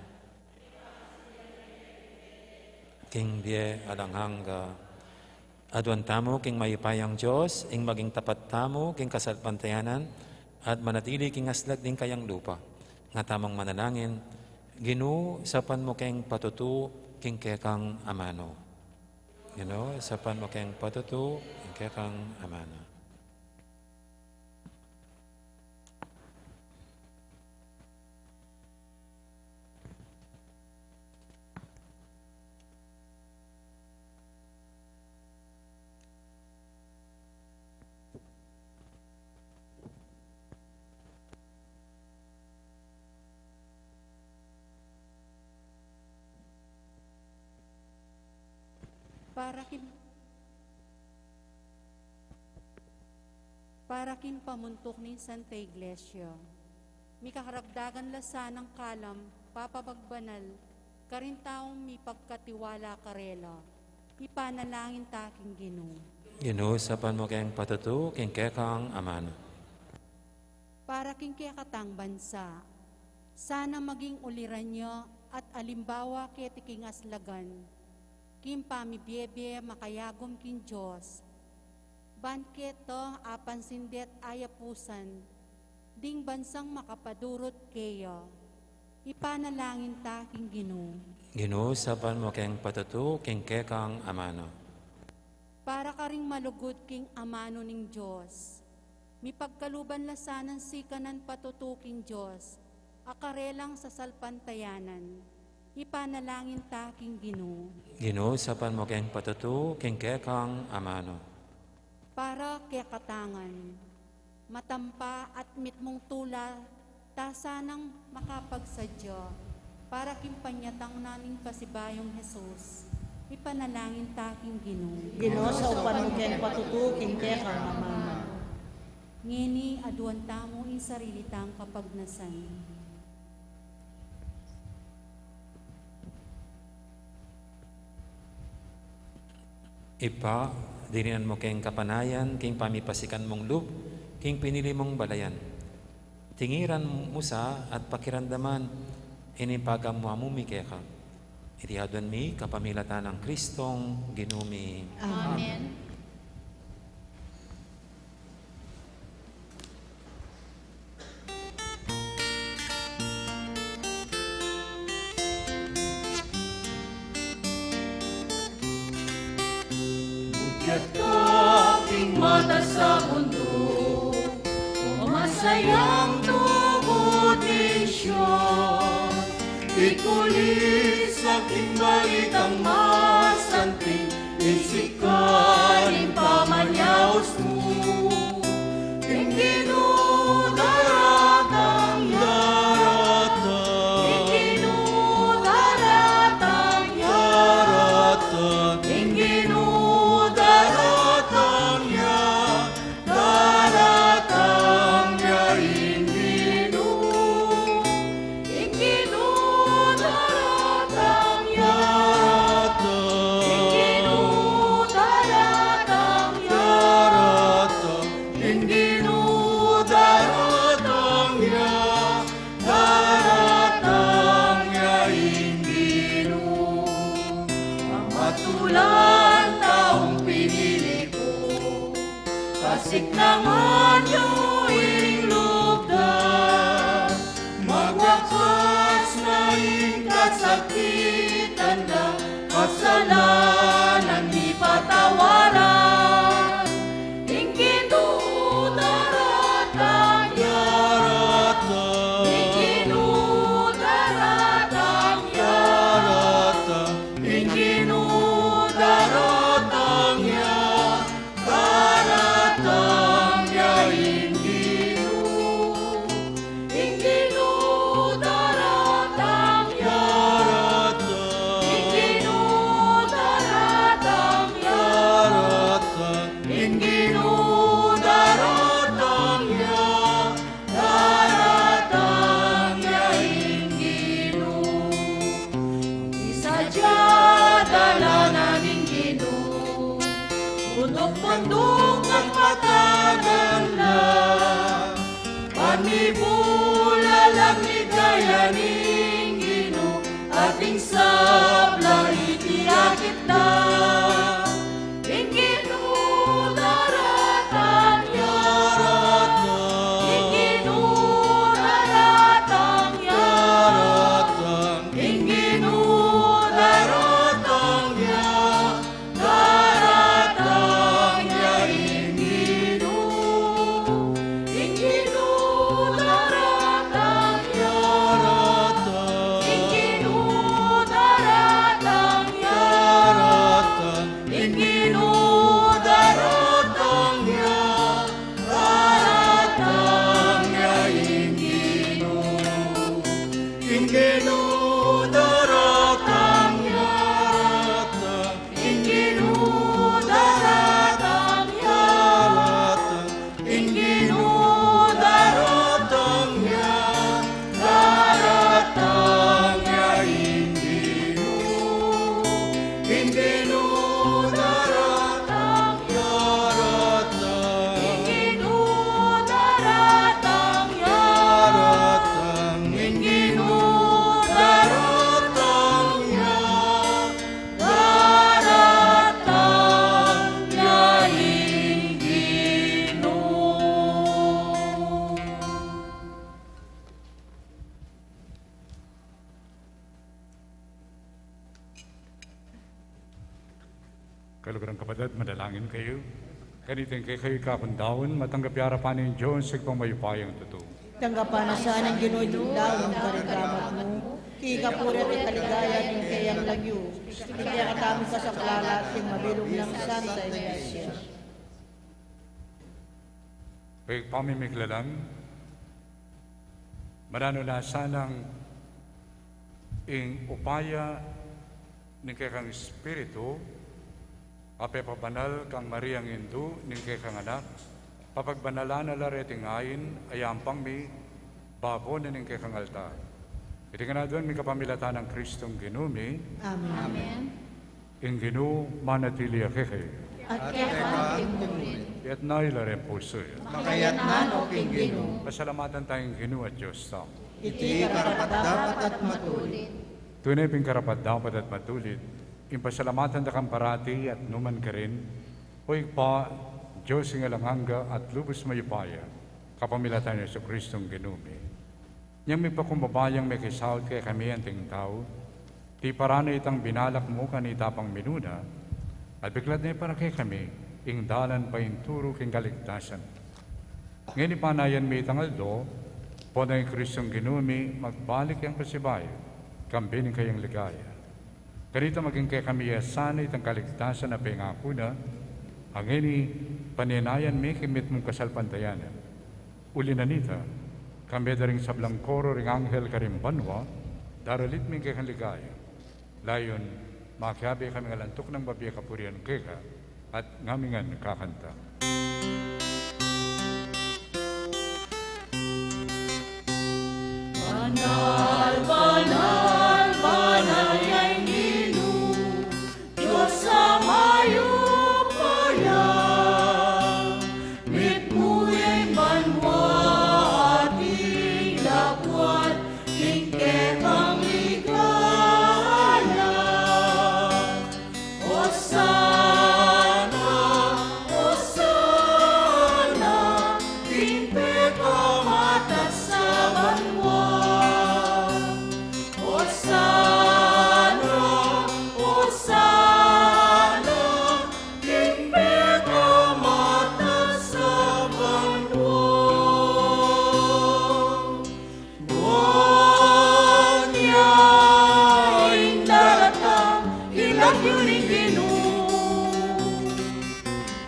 king bie alang angga. Aduan tamu king mayupayang Dios, ing maging tapat tamu king kasalpantayanan, at manatili king aslag ding kayang lupa. Nga tamung manalangin, Ginu, saupan mu keng patutu king kekang amanu. Ginu, saupan mu keng patutu king kekang amanu. Para king, para king pamuntuk ning Santa Iglesia, mikakaragdagan la sanang kalam papabagbanal karing taung mipagkatiwala karela, ipanalangin ta king Ginu. Ginu, saupan mu keng patutu king kekang amanu. Para king kekatang bansa, sana maging uliran ya at alimbawa keti king aslagan, king pamibiebie makayagum king Dios, ban keta apansin de't ayapusan ding bansang makapadurut keya. Ipanalangin ta king Ginu. Ginu, saupan mu keng patutu king kekang amanu. Para karing malugud king amanu ning Dios, mipagkaluban la sanang sikanan patutu king Dios a karelang sasalpantayanan. Ipanalangin ta king Ginu. Ginu, saupan mu keng patutu king kekang amanu. Para kekatangan, matampa at mitmung tula ta sanang makapagsadya para king panyatang na ning pasibayung Jesus. Ipanalangin ta king Ginu. Ginu, saupan mu keng patutu king kekang amanu. Ngeni aduan tamu ing sarili tang kapagnasan. Ibpa, dininan mu keng kapanayan king pamipasikan mung lub king pinili mung balayan. Tingiran mu sa at pakiramdaman ining pagamu-amu mi keka. Iti aduan mi kapamilatan nang Kristong Ginu mi. Amen. Ugyat ka king mata sa bunduk, o masayang tugut ning Sion, ikulis sa king balita Ika ing pamanyaus mu. Ing Ginu daratang ya. Daratang. Ing Ginu daratang ya. Daratang. Ing Ginu daratang ya. Daratang ya ing Ginu. Ing Ginu daratang ya. Ing Ginu daratang ya. Ing Ginu daratang ya. Daratang ya ing Ginu. Matulang taung pinili ku, pasiknangan yu ing lub da. Magwakas na ing kasakitan da, kasalanan mipatawaran. Ing Ginu daratang ya. Daratang. Ing Ginu daratang ya. Daratang. Ing Ginu daratang ya. Daratang ya ing Ginu. Ing Ginu daratang ya. Daratang. Ing Ginu daratang ya. Daratang. Ing Ginu daratang ya. Daratang ya ing Ginu. Isadya dalanan ing Ginu, unduk-unduk at patagan na. Ban mibulala ing ligaya ning Ginu, at ing sabla iti akit na. Ing Ginu daratang ya. Ing Ginu daratang ya. Ing Ginu daratang ya. Daratang ya ing Ginu. Ing Ginu daratang ya. Ing Ginu daratang ya. Ing Ginu daratang ya. Daratang ya ing Ginu. Ing Ginu daratang ya. Ing Ginu daratang ya. Ing Ginu daratang ya. Daratang ya ing Ginu. Ing Ginu daratang ya. Daratang. Ing Ginu daratang ya. Daratang. Ing Ginu daratang ya. Daratang ya ing Ginu. Kaluguran kapatad, manalangin kayu. Kaniting kekayu kakundaun, matanggap ya arapan ning Dios, Ibpang mayupayang tutu. Tanggapan na sa ning Ginu ing daun karing gamat mu, king kapurian at kaligayan ning kayang lagyu, ing kekatamung kasaplalan at ning mabilug nang Santa Iglesia. Pamimiklalan, mananu na sanang ing upaya ning kekang Espiritu a pepabanal kang Mariang Indu ning kekang Anak, papagbanalan na la reting ain a yampang mi babo na ning kekang altar. Iti ngan aduan mi kapamilatan nang Kristong Ginu mi. Amen. Amen. Ing Ginu manatili ya kekayu. At keka mu rin. Itas yu la ring pusu yu. Makaitas no king Ginu. Pasalamatan taya ing Ginu a Dios tamu. Iti karapat-dapat at matulid. Tune pin karapat-dapat at matulid, ing pasalamatan da kang parati at nukarin man, O Ibpa, Dios ning alang angga at lubus mayupaya, kapamilatan nang Jesucristong Ginu mi. Inyang migpakumbaba yang mekisaut kekami anting tau, tiparan na itang binalak mu kanita pang minuna, at biklat na para kekami ing dalan paintulu king kaligtasan. Ngeni panayan mi itang aldo, pota ing Kristong Ginu mi magbalik yang pasibayu, kambe ning kayang ligaya. Kanita maging kekami ya sana itang kaligtasan a pengaku na, a ngeni panenayan me king mitmung kasalpantayanan. Uli na nita, kambe da ring sablang koro ring anghel karing banua, daralit mi ing kekang ligaya. Layun, makiabe kami ngan lantuk nang mabie kapurian keka, at ngami ngan kakanta. Banal, banal, banal ya ing Ginu, Dios a mayupaya. Mitmu ya ing banua at ing labuad king kekang ligaya. Osana, Osana, king pekamatas a banua. Osana, Osana, king pekamatas a banua. Buan ya ing daratang king lagyu ning Ginu.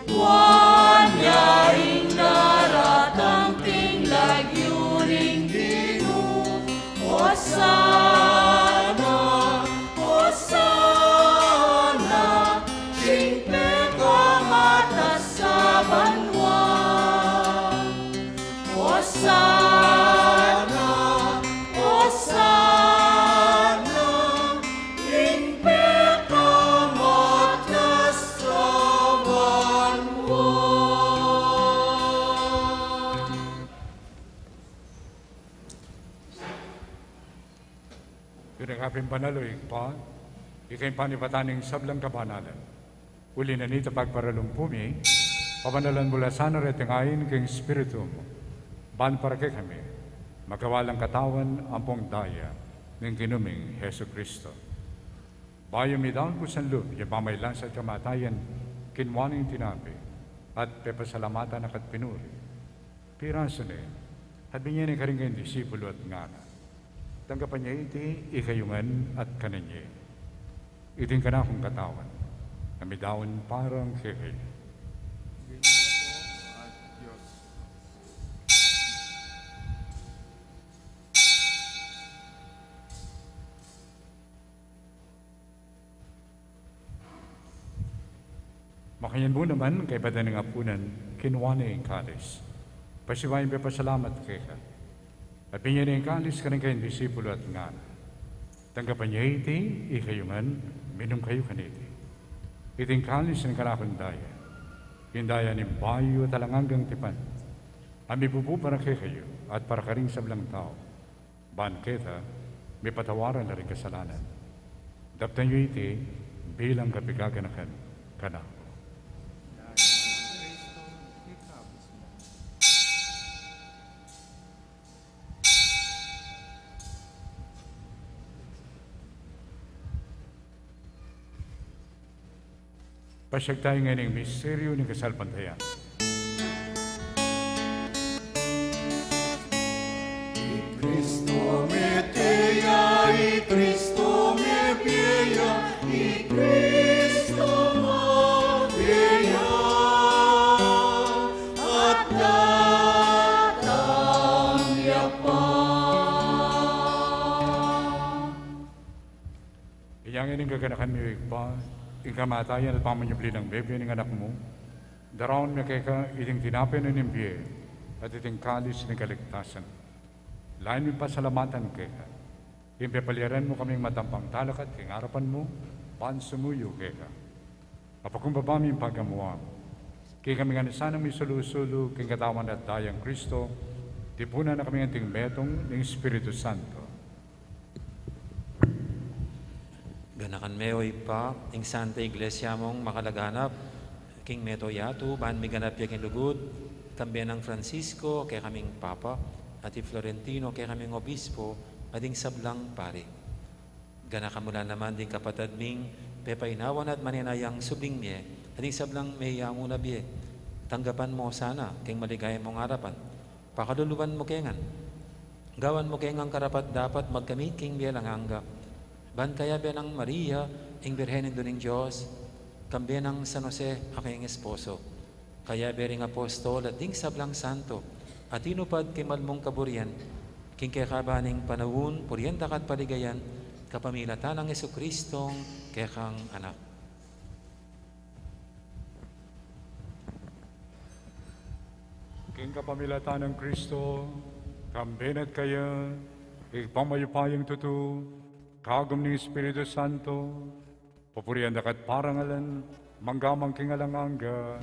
Buan ya ing daratang king lagyu ning Ginu. Osana, Osana, king pekamatas a banua. Osana, Osana, king pekamatas a banua. Ing kekang banal, O Ibpa, ika ing panibatan ning sablang kabanalan. Uli na nita pagparalumpu mi, pabanalan mu la sana reting ain king Espiritu mu, ban para kekami magawa lang katawan ampong daya ning Ginu ming Jesucristo. Bayu midaun kusang lub ya pamaglasang kamatayan, kinua ne ing tinape, at pepasalamatan na ka't pinuri. Pirasu ne, at binie ne karing kayang disipulu at ngana: Tanggapan ye iti ikayu ngan at kanan ye. Iti ing kanakung katawan a midaun para kekayu. Makanyan mu naman, kaybat da ning apunan, kinua ne ing kalis, pasibayu yang pepasalamat keka, at binie ne ing kalis karing kayang disipulu at ngana: Tanggapan ye iti ikayu ngan, minum kayu kaniti. Iti ing kalis ning kanakung daya, ing daya ning bayu at alang anggang tipan, a mibubu para kekayu at para karing sablang tau, ban keta mipatawaran la ring kasalanan. Daptan yu iti bilang kapaganakan kanaku. Pasiag tamu ngeni ing misteryu ning kasalpantayanan. I Kristo mete ya, i Kristo mebie ya, i Kristo mebie ya, at datang ya pa. Inya ngeni ing gaganakan mi, O Ibpa, ing kamatayan at pamanyubli nang mebie ning Anak mu, daraun mi keka iting tinape ning bie at iting kalis ning kaligtasan. Layun ming pasalamatan keka ing pepalyaran mu kaming matampang talakad king arapan mu, ban sumuyu keka. Apakumbaba mi ing pagamuan mu, king kami ngan sanang misulu-sulu king katawan at dayang Kristo, tipunan na kami ngan anting metung ning Espiritu Santo. Ganakan me, O Ibpa, ing Santa Iglesia mung makalaganap king mabilug a yatu, ban miganap ya king lugud, kambe nang Francisco, kekaming Papa, at i Florentino, kekaming Obispo, at ding sablang pari. Ganakan mu la naman ding kapatad ming pepainawan at manenayang subling mie, at ding sablang meyamu na bie. Tanggapan mu sana king maligaya mung arapan. Pakaluluan mu ke ngan. Gawan mu ke ngan karapat-dapat magkamit king bie alang angga. Ban kayabe nang Maria, ing Birhen Indu ning Dios, kambe nang San Jose a kayang esposo, kayabe ring apostol at ding sablang santo a tinupad king mal mung kaburian, king kekaban ning panaun, purian daka at paligayan, kapamilatan nang Jesucristong kekang Anak. King kapamilatan nang Kristo, kambe na at kaya, Ibpang mayupayang tutu, kagum ning Espiritu Santo, papurian daka at parangalan, mangga man king alang angga.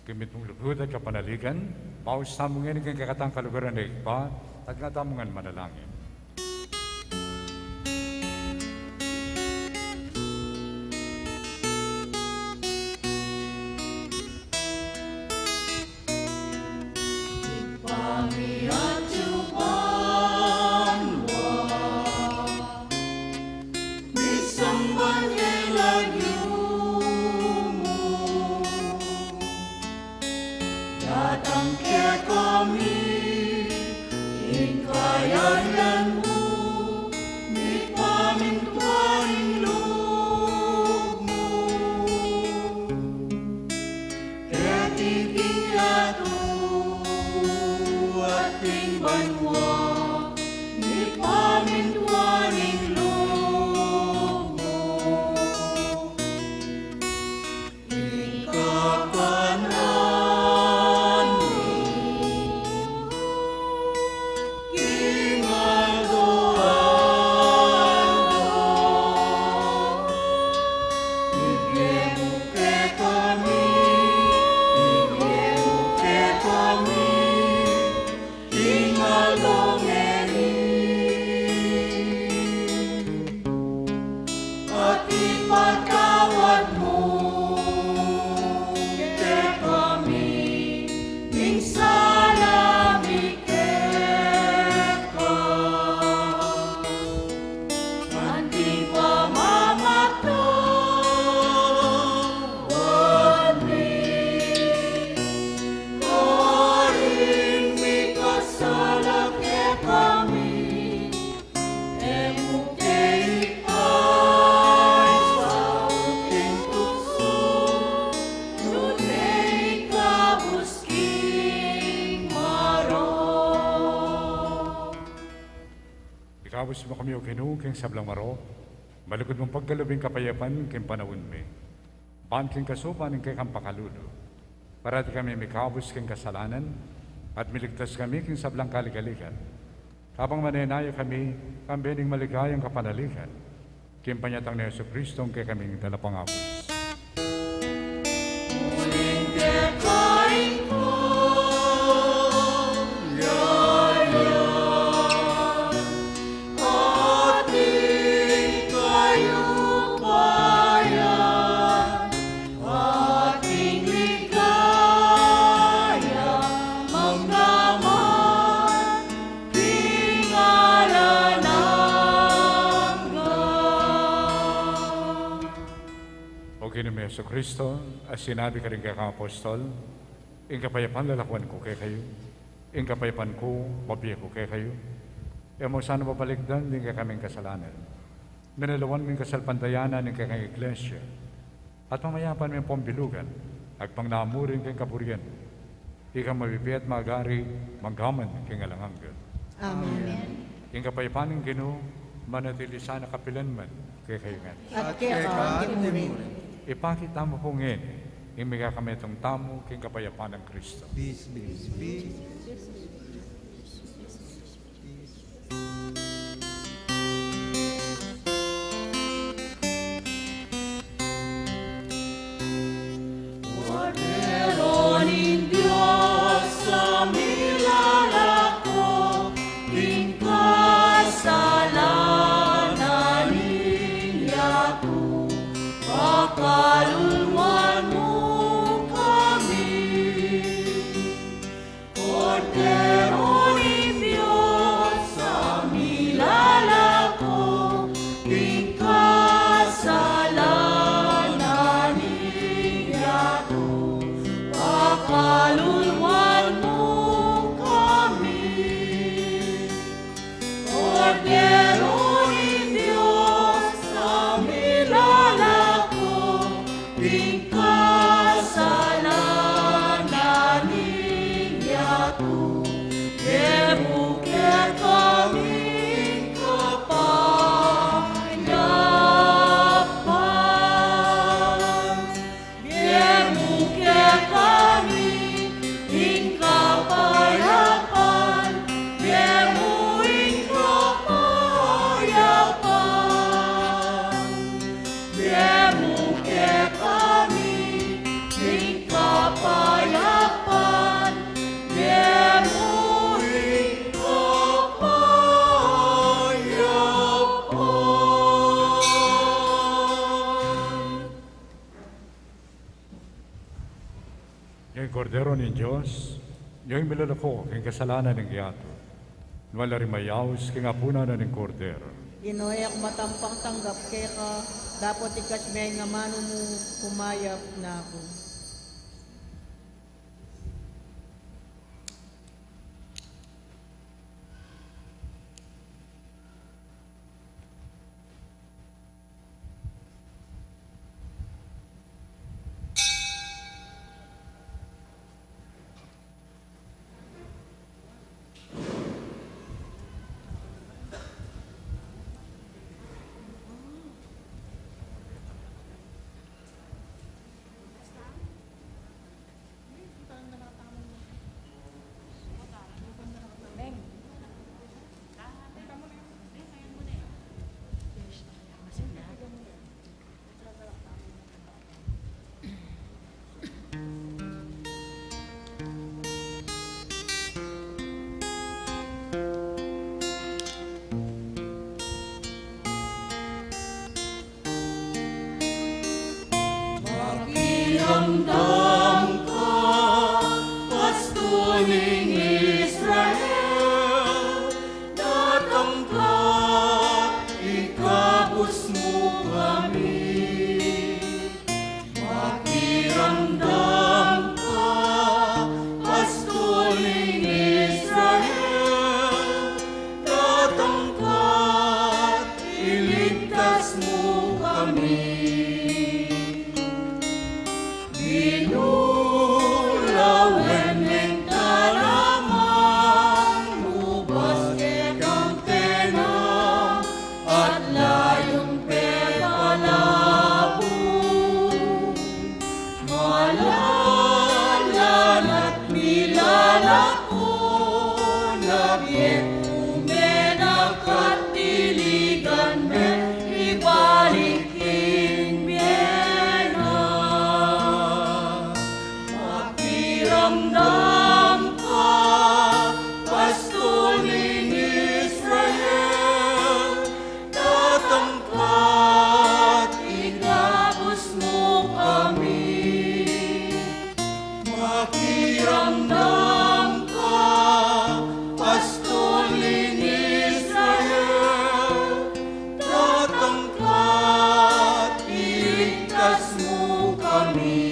King mitmung lugud at kapanaligan, paus tamu ngeni king kekatang kaluguran ning Ibpa, at nga tamu ngan manalangin. Ibpa mi, atiu ka banua, misamban ya ing lagyu mu, datang kekami ing kayarian mu, mipamintuan ing lub mu keti king yatu at king banua, mipamintuan ing lub mu. Ing kakanan mi king aldo-aldo, ibie mu kekami, ibie mu kekami king aldo ngeni, at ipatawad mu kekami ing sala mi keka, anti ing pamamatawad mi karing mikasala kekami, e mu ke ikaysaut king tuksu, nune ikabus king marok. Ikabus mu kami, O Ginu, king sablang marok, malugud mung pagkalub ing kapayapan king panaun mi. Ban king kasupan ning kekang pakalulu, parati kami mikabus king kasalanan, at miligtas kami king sablang kaligaligan, kabang manenaya kami kambe ning maligayang kapanaligan, king panyatang nang Jesucristong kekaming Talapangabus. Uling keka ing kayarian, at ing kayupayan, at ing ligaya, mangga man king alang angga. O Ginu mi Jesucristo, a sinabi karing kekang apostol, ing kapayapan lalakuan ku kekayu, ing kapayapan ku bibie ku kekayu. E mu sana babalikdan ding kekaming kasalanan, nune lawan mu ing kasalpantayanan ning kekang Iglesia, at pamayapan me ing pambilugan, agpang na murin king kaburian mu. Ika mabibie at magari, mangga man king alang angga. Amen. Ing kapayapan ning Ginu manatili sana kapilan man kekayu ngan. At keka mu rin. Ipakit tamu pu ngeni ing mikakametung tamu king kapayapan nang Kristo. Peace be with you. Kordero ning Dios, a milalako king kasalanan ning yatu, pakaluluan mu kami. Kordero Ing Kordero ning Dios, ing milalako king kasalanan ning yatu. Nuan la ring mayaus king apunan na ning Kordero. Ginu, e ku matampang tanggap keka, dapot ikayat me ing amanu mu, kumayap na ku. Makiramdam ka, pastul ning Israel, datang ka, ikabus mu kami. Makiramdam ka, pastul ning Israel, datang ka, iligtas mu kami. Ginu, lawen ning talamang ubas kekang tenang at layun pepalabung. Malalan at milalako na bie ku me na katiligan me ibalik king bie na. Makiramdam ka, pastul ning Israel, datang ka, ikabus mu kami. Makiramdam ka, pastul ning Israel, datang ka, iligtas mu kami.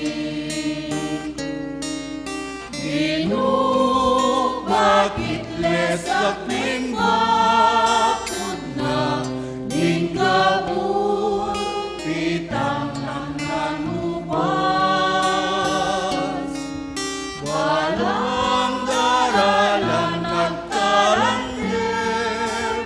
Ginu, bakit lesak ning bakud na ning gabun, pitang nang nanubas? Balang daralan at talante,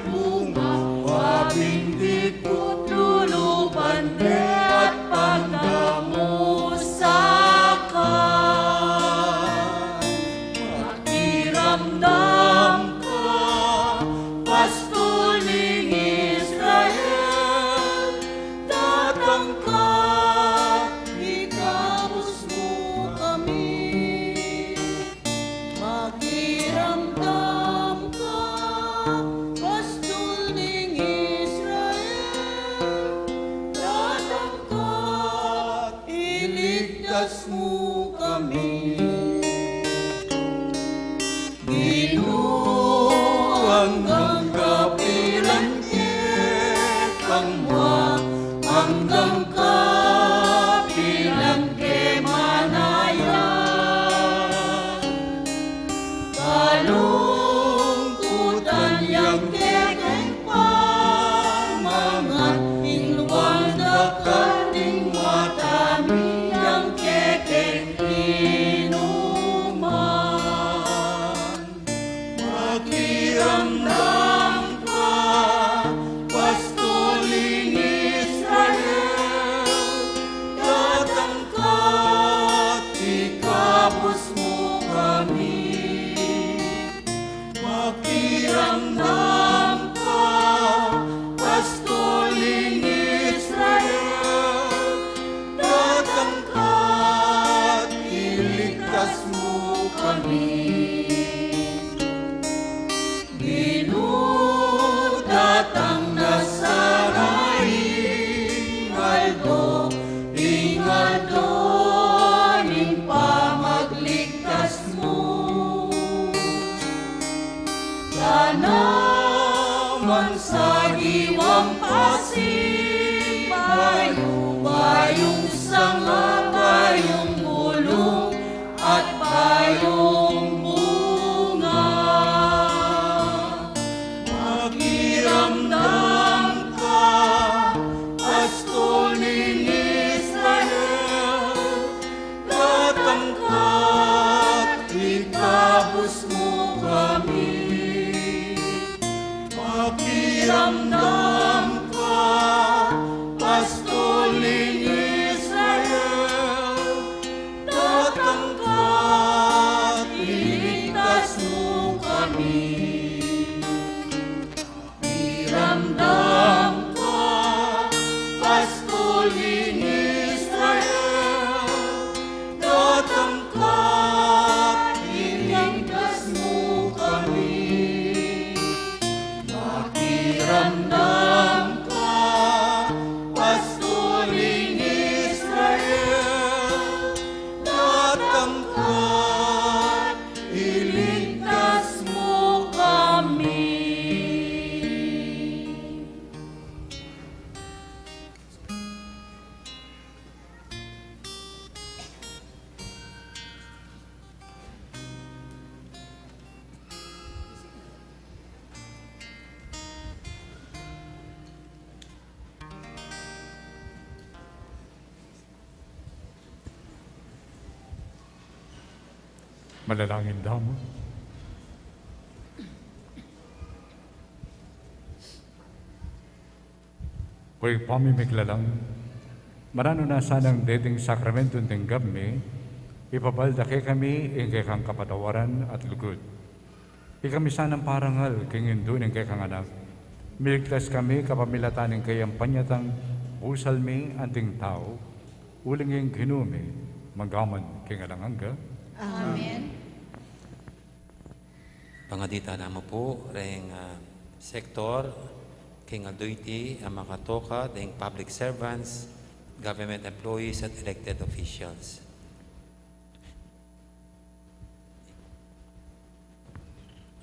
bunga, pabintit ku't luluban de at pangdamusakan. Makiramdam ka, pastul ning Israel, datang ka, ikabus mu kami. Makiramdam ka, pastul ning Israel, datang ka, iligtas mu kami. Ginu, anggang kapilan ke kang mua, anggang kapilan ke manaya? Kalungkutan yang kekeng pamangan, ing lubang dakal ning mata mi yang kekeng inu Manalangin tamu. O Ibpa mi miglalang, maranu na sanang deting sakramentong tinggap mi, ipabal da kekami ing kekang kapatawaran at lugud. Ikami sanang parangal king indu ning kekang Anak, miligtas kami kapamilatan ning kayang panyatang busal mi anting tau, uling ing Ginu mi, mangga man king alang angga. Amen. Pangadita namu pu reng, ah, sektor, king aldo iti, a makatoka deng public servants, government employees, at elected officials.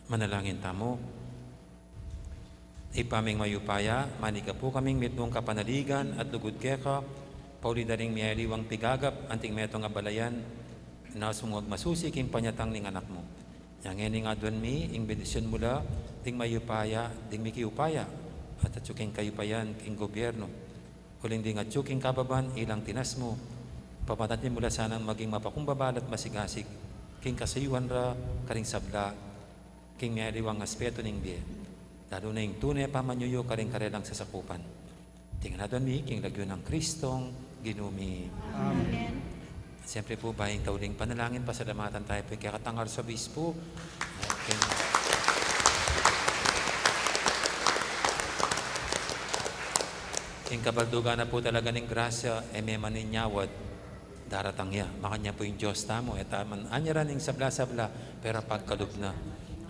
Manalangin tamu. Ibpa ming mayupaya, manigapu kaming mitmung kapanaligan at lugud keka, pauli da ring miyaliwang pigagap anting metung a balayan, nanu sung magmasusi king panyatang ning Anak mu. Nya ngening aduan mi ing bendisyun mu la, ding mayupaya, ding mikiupaya, at atyu king kayupayan king gobyernu, uling ding atyu king kababan ilang tinas mu, pamanatin mu la sanang maging mapakumbaba at masigasig king kasayuan ra karing sabla, king miyaliwang aspetu ning bie, lalu na ing tune pamanyuyu karing karelang sasakupan. Iti ngan aduan mi king lagyu nang Kristong Ginu mi. Amen. Siyempre pu, bayu ing tauling panalangin, pasalamatan tayu pu ing kekatang Arsobispo. King, king kabaldugan na pu talaga ning grasya, e me man inyawad, daratang ya. Makanyan pu ing Dios tamu, e ta man anyaran ing sabla-sabla, pero pagkalub na.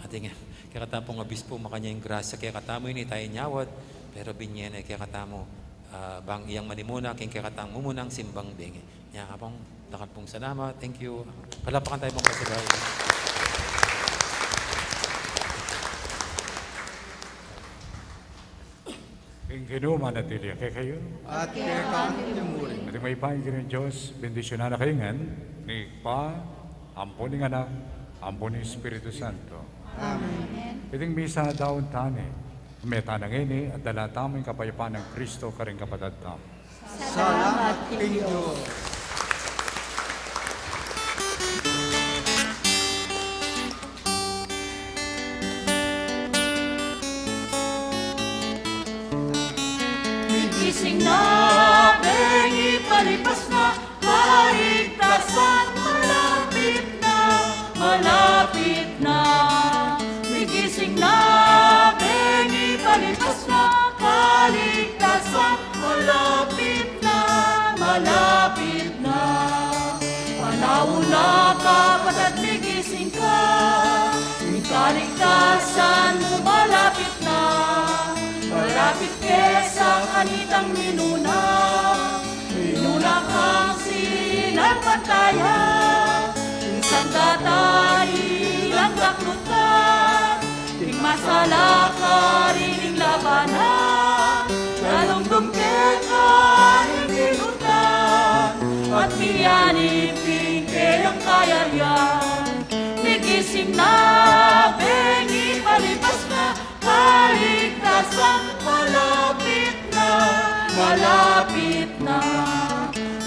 Atin kekatamu pung Obispo, makanyan ing grasya kekatamu, ini tayu inyawad, pero binye ne kekatamu, ah, bang iyang manimuna king kekatang mumunang simbang bengi. Nya, Apung, dakal pung salamat. Thank you. Palapakan tayu pung kasabay. Ing Ginu manatili ya kekayu. At keka mu rin. Ating mayupaya ing Ginung Dios, bendisyunan na kayu ngan ning Ibpa, ampon ning Anak, ampon ning Espiritu Santo. Amen. Iting misa daun tani, meta na ngeni, at dala tamu ing kapayapaan nang Kristo karing kapatad tamu. Salamat king Dios. Migising na, bengi palipas na, kaligtasan malapit na, malapit na. Migising na, bengi palipas na, kaligtasan malapit na, malapit na. Panaun na, kapatad, migising ka, ing kaligtasan mu malapit na, malapit ke sa kanitang minuna. Minuna kang sinalpantaya, ing sangkatang daklutan, ing masala karin ing labanan, lalung dumke ka ning dinutan, at miyanib king keyang kayarian. Migising na, bengi palipas na, kaligtasan malapit na, malapit na.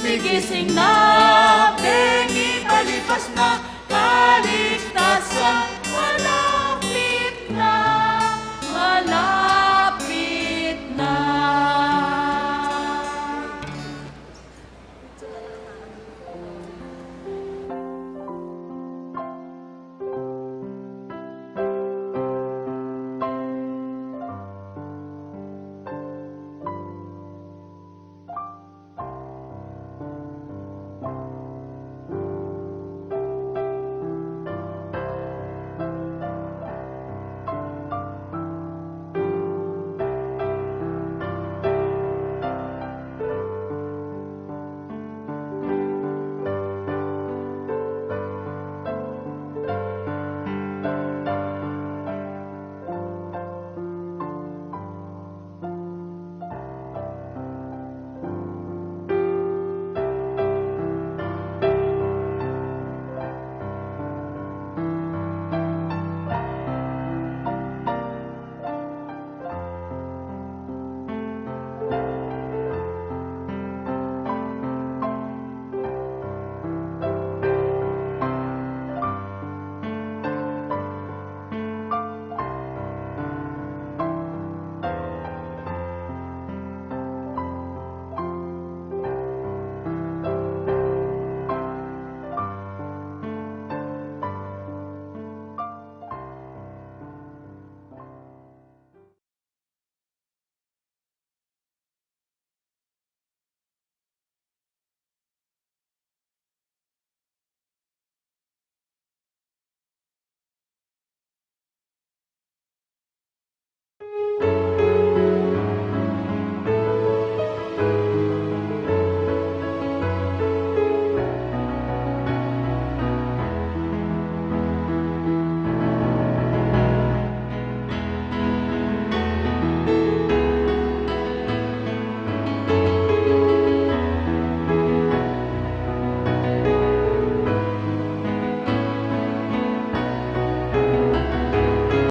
Migising na, bengi palipas na,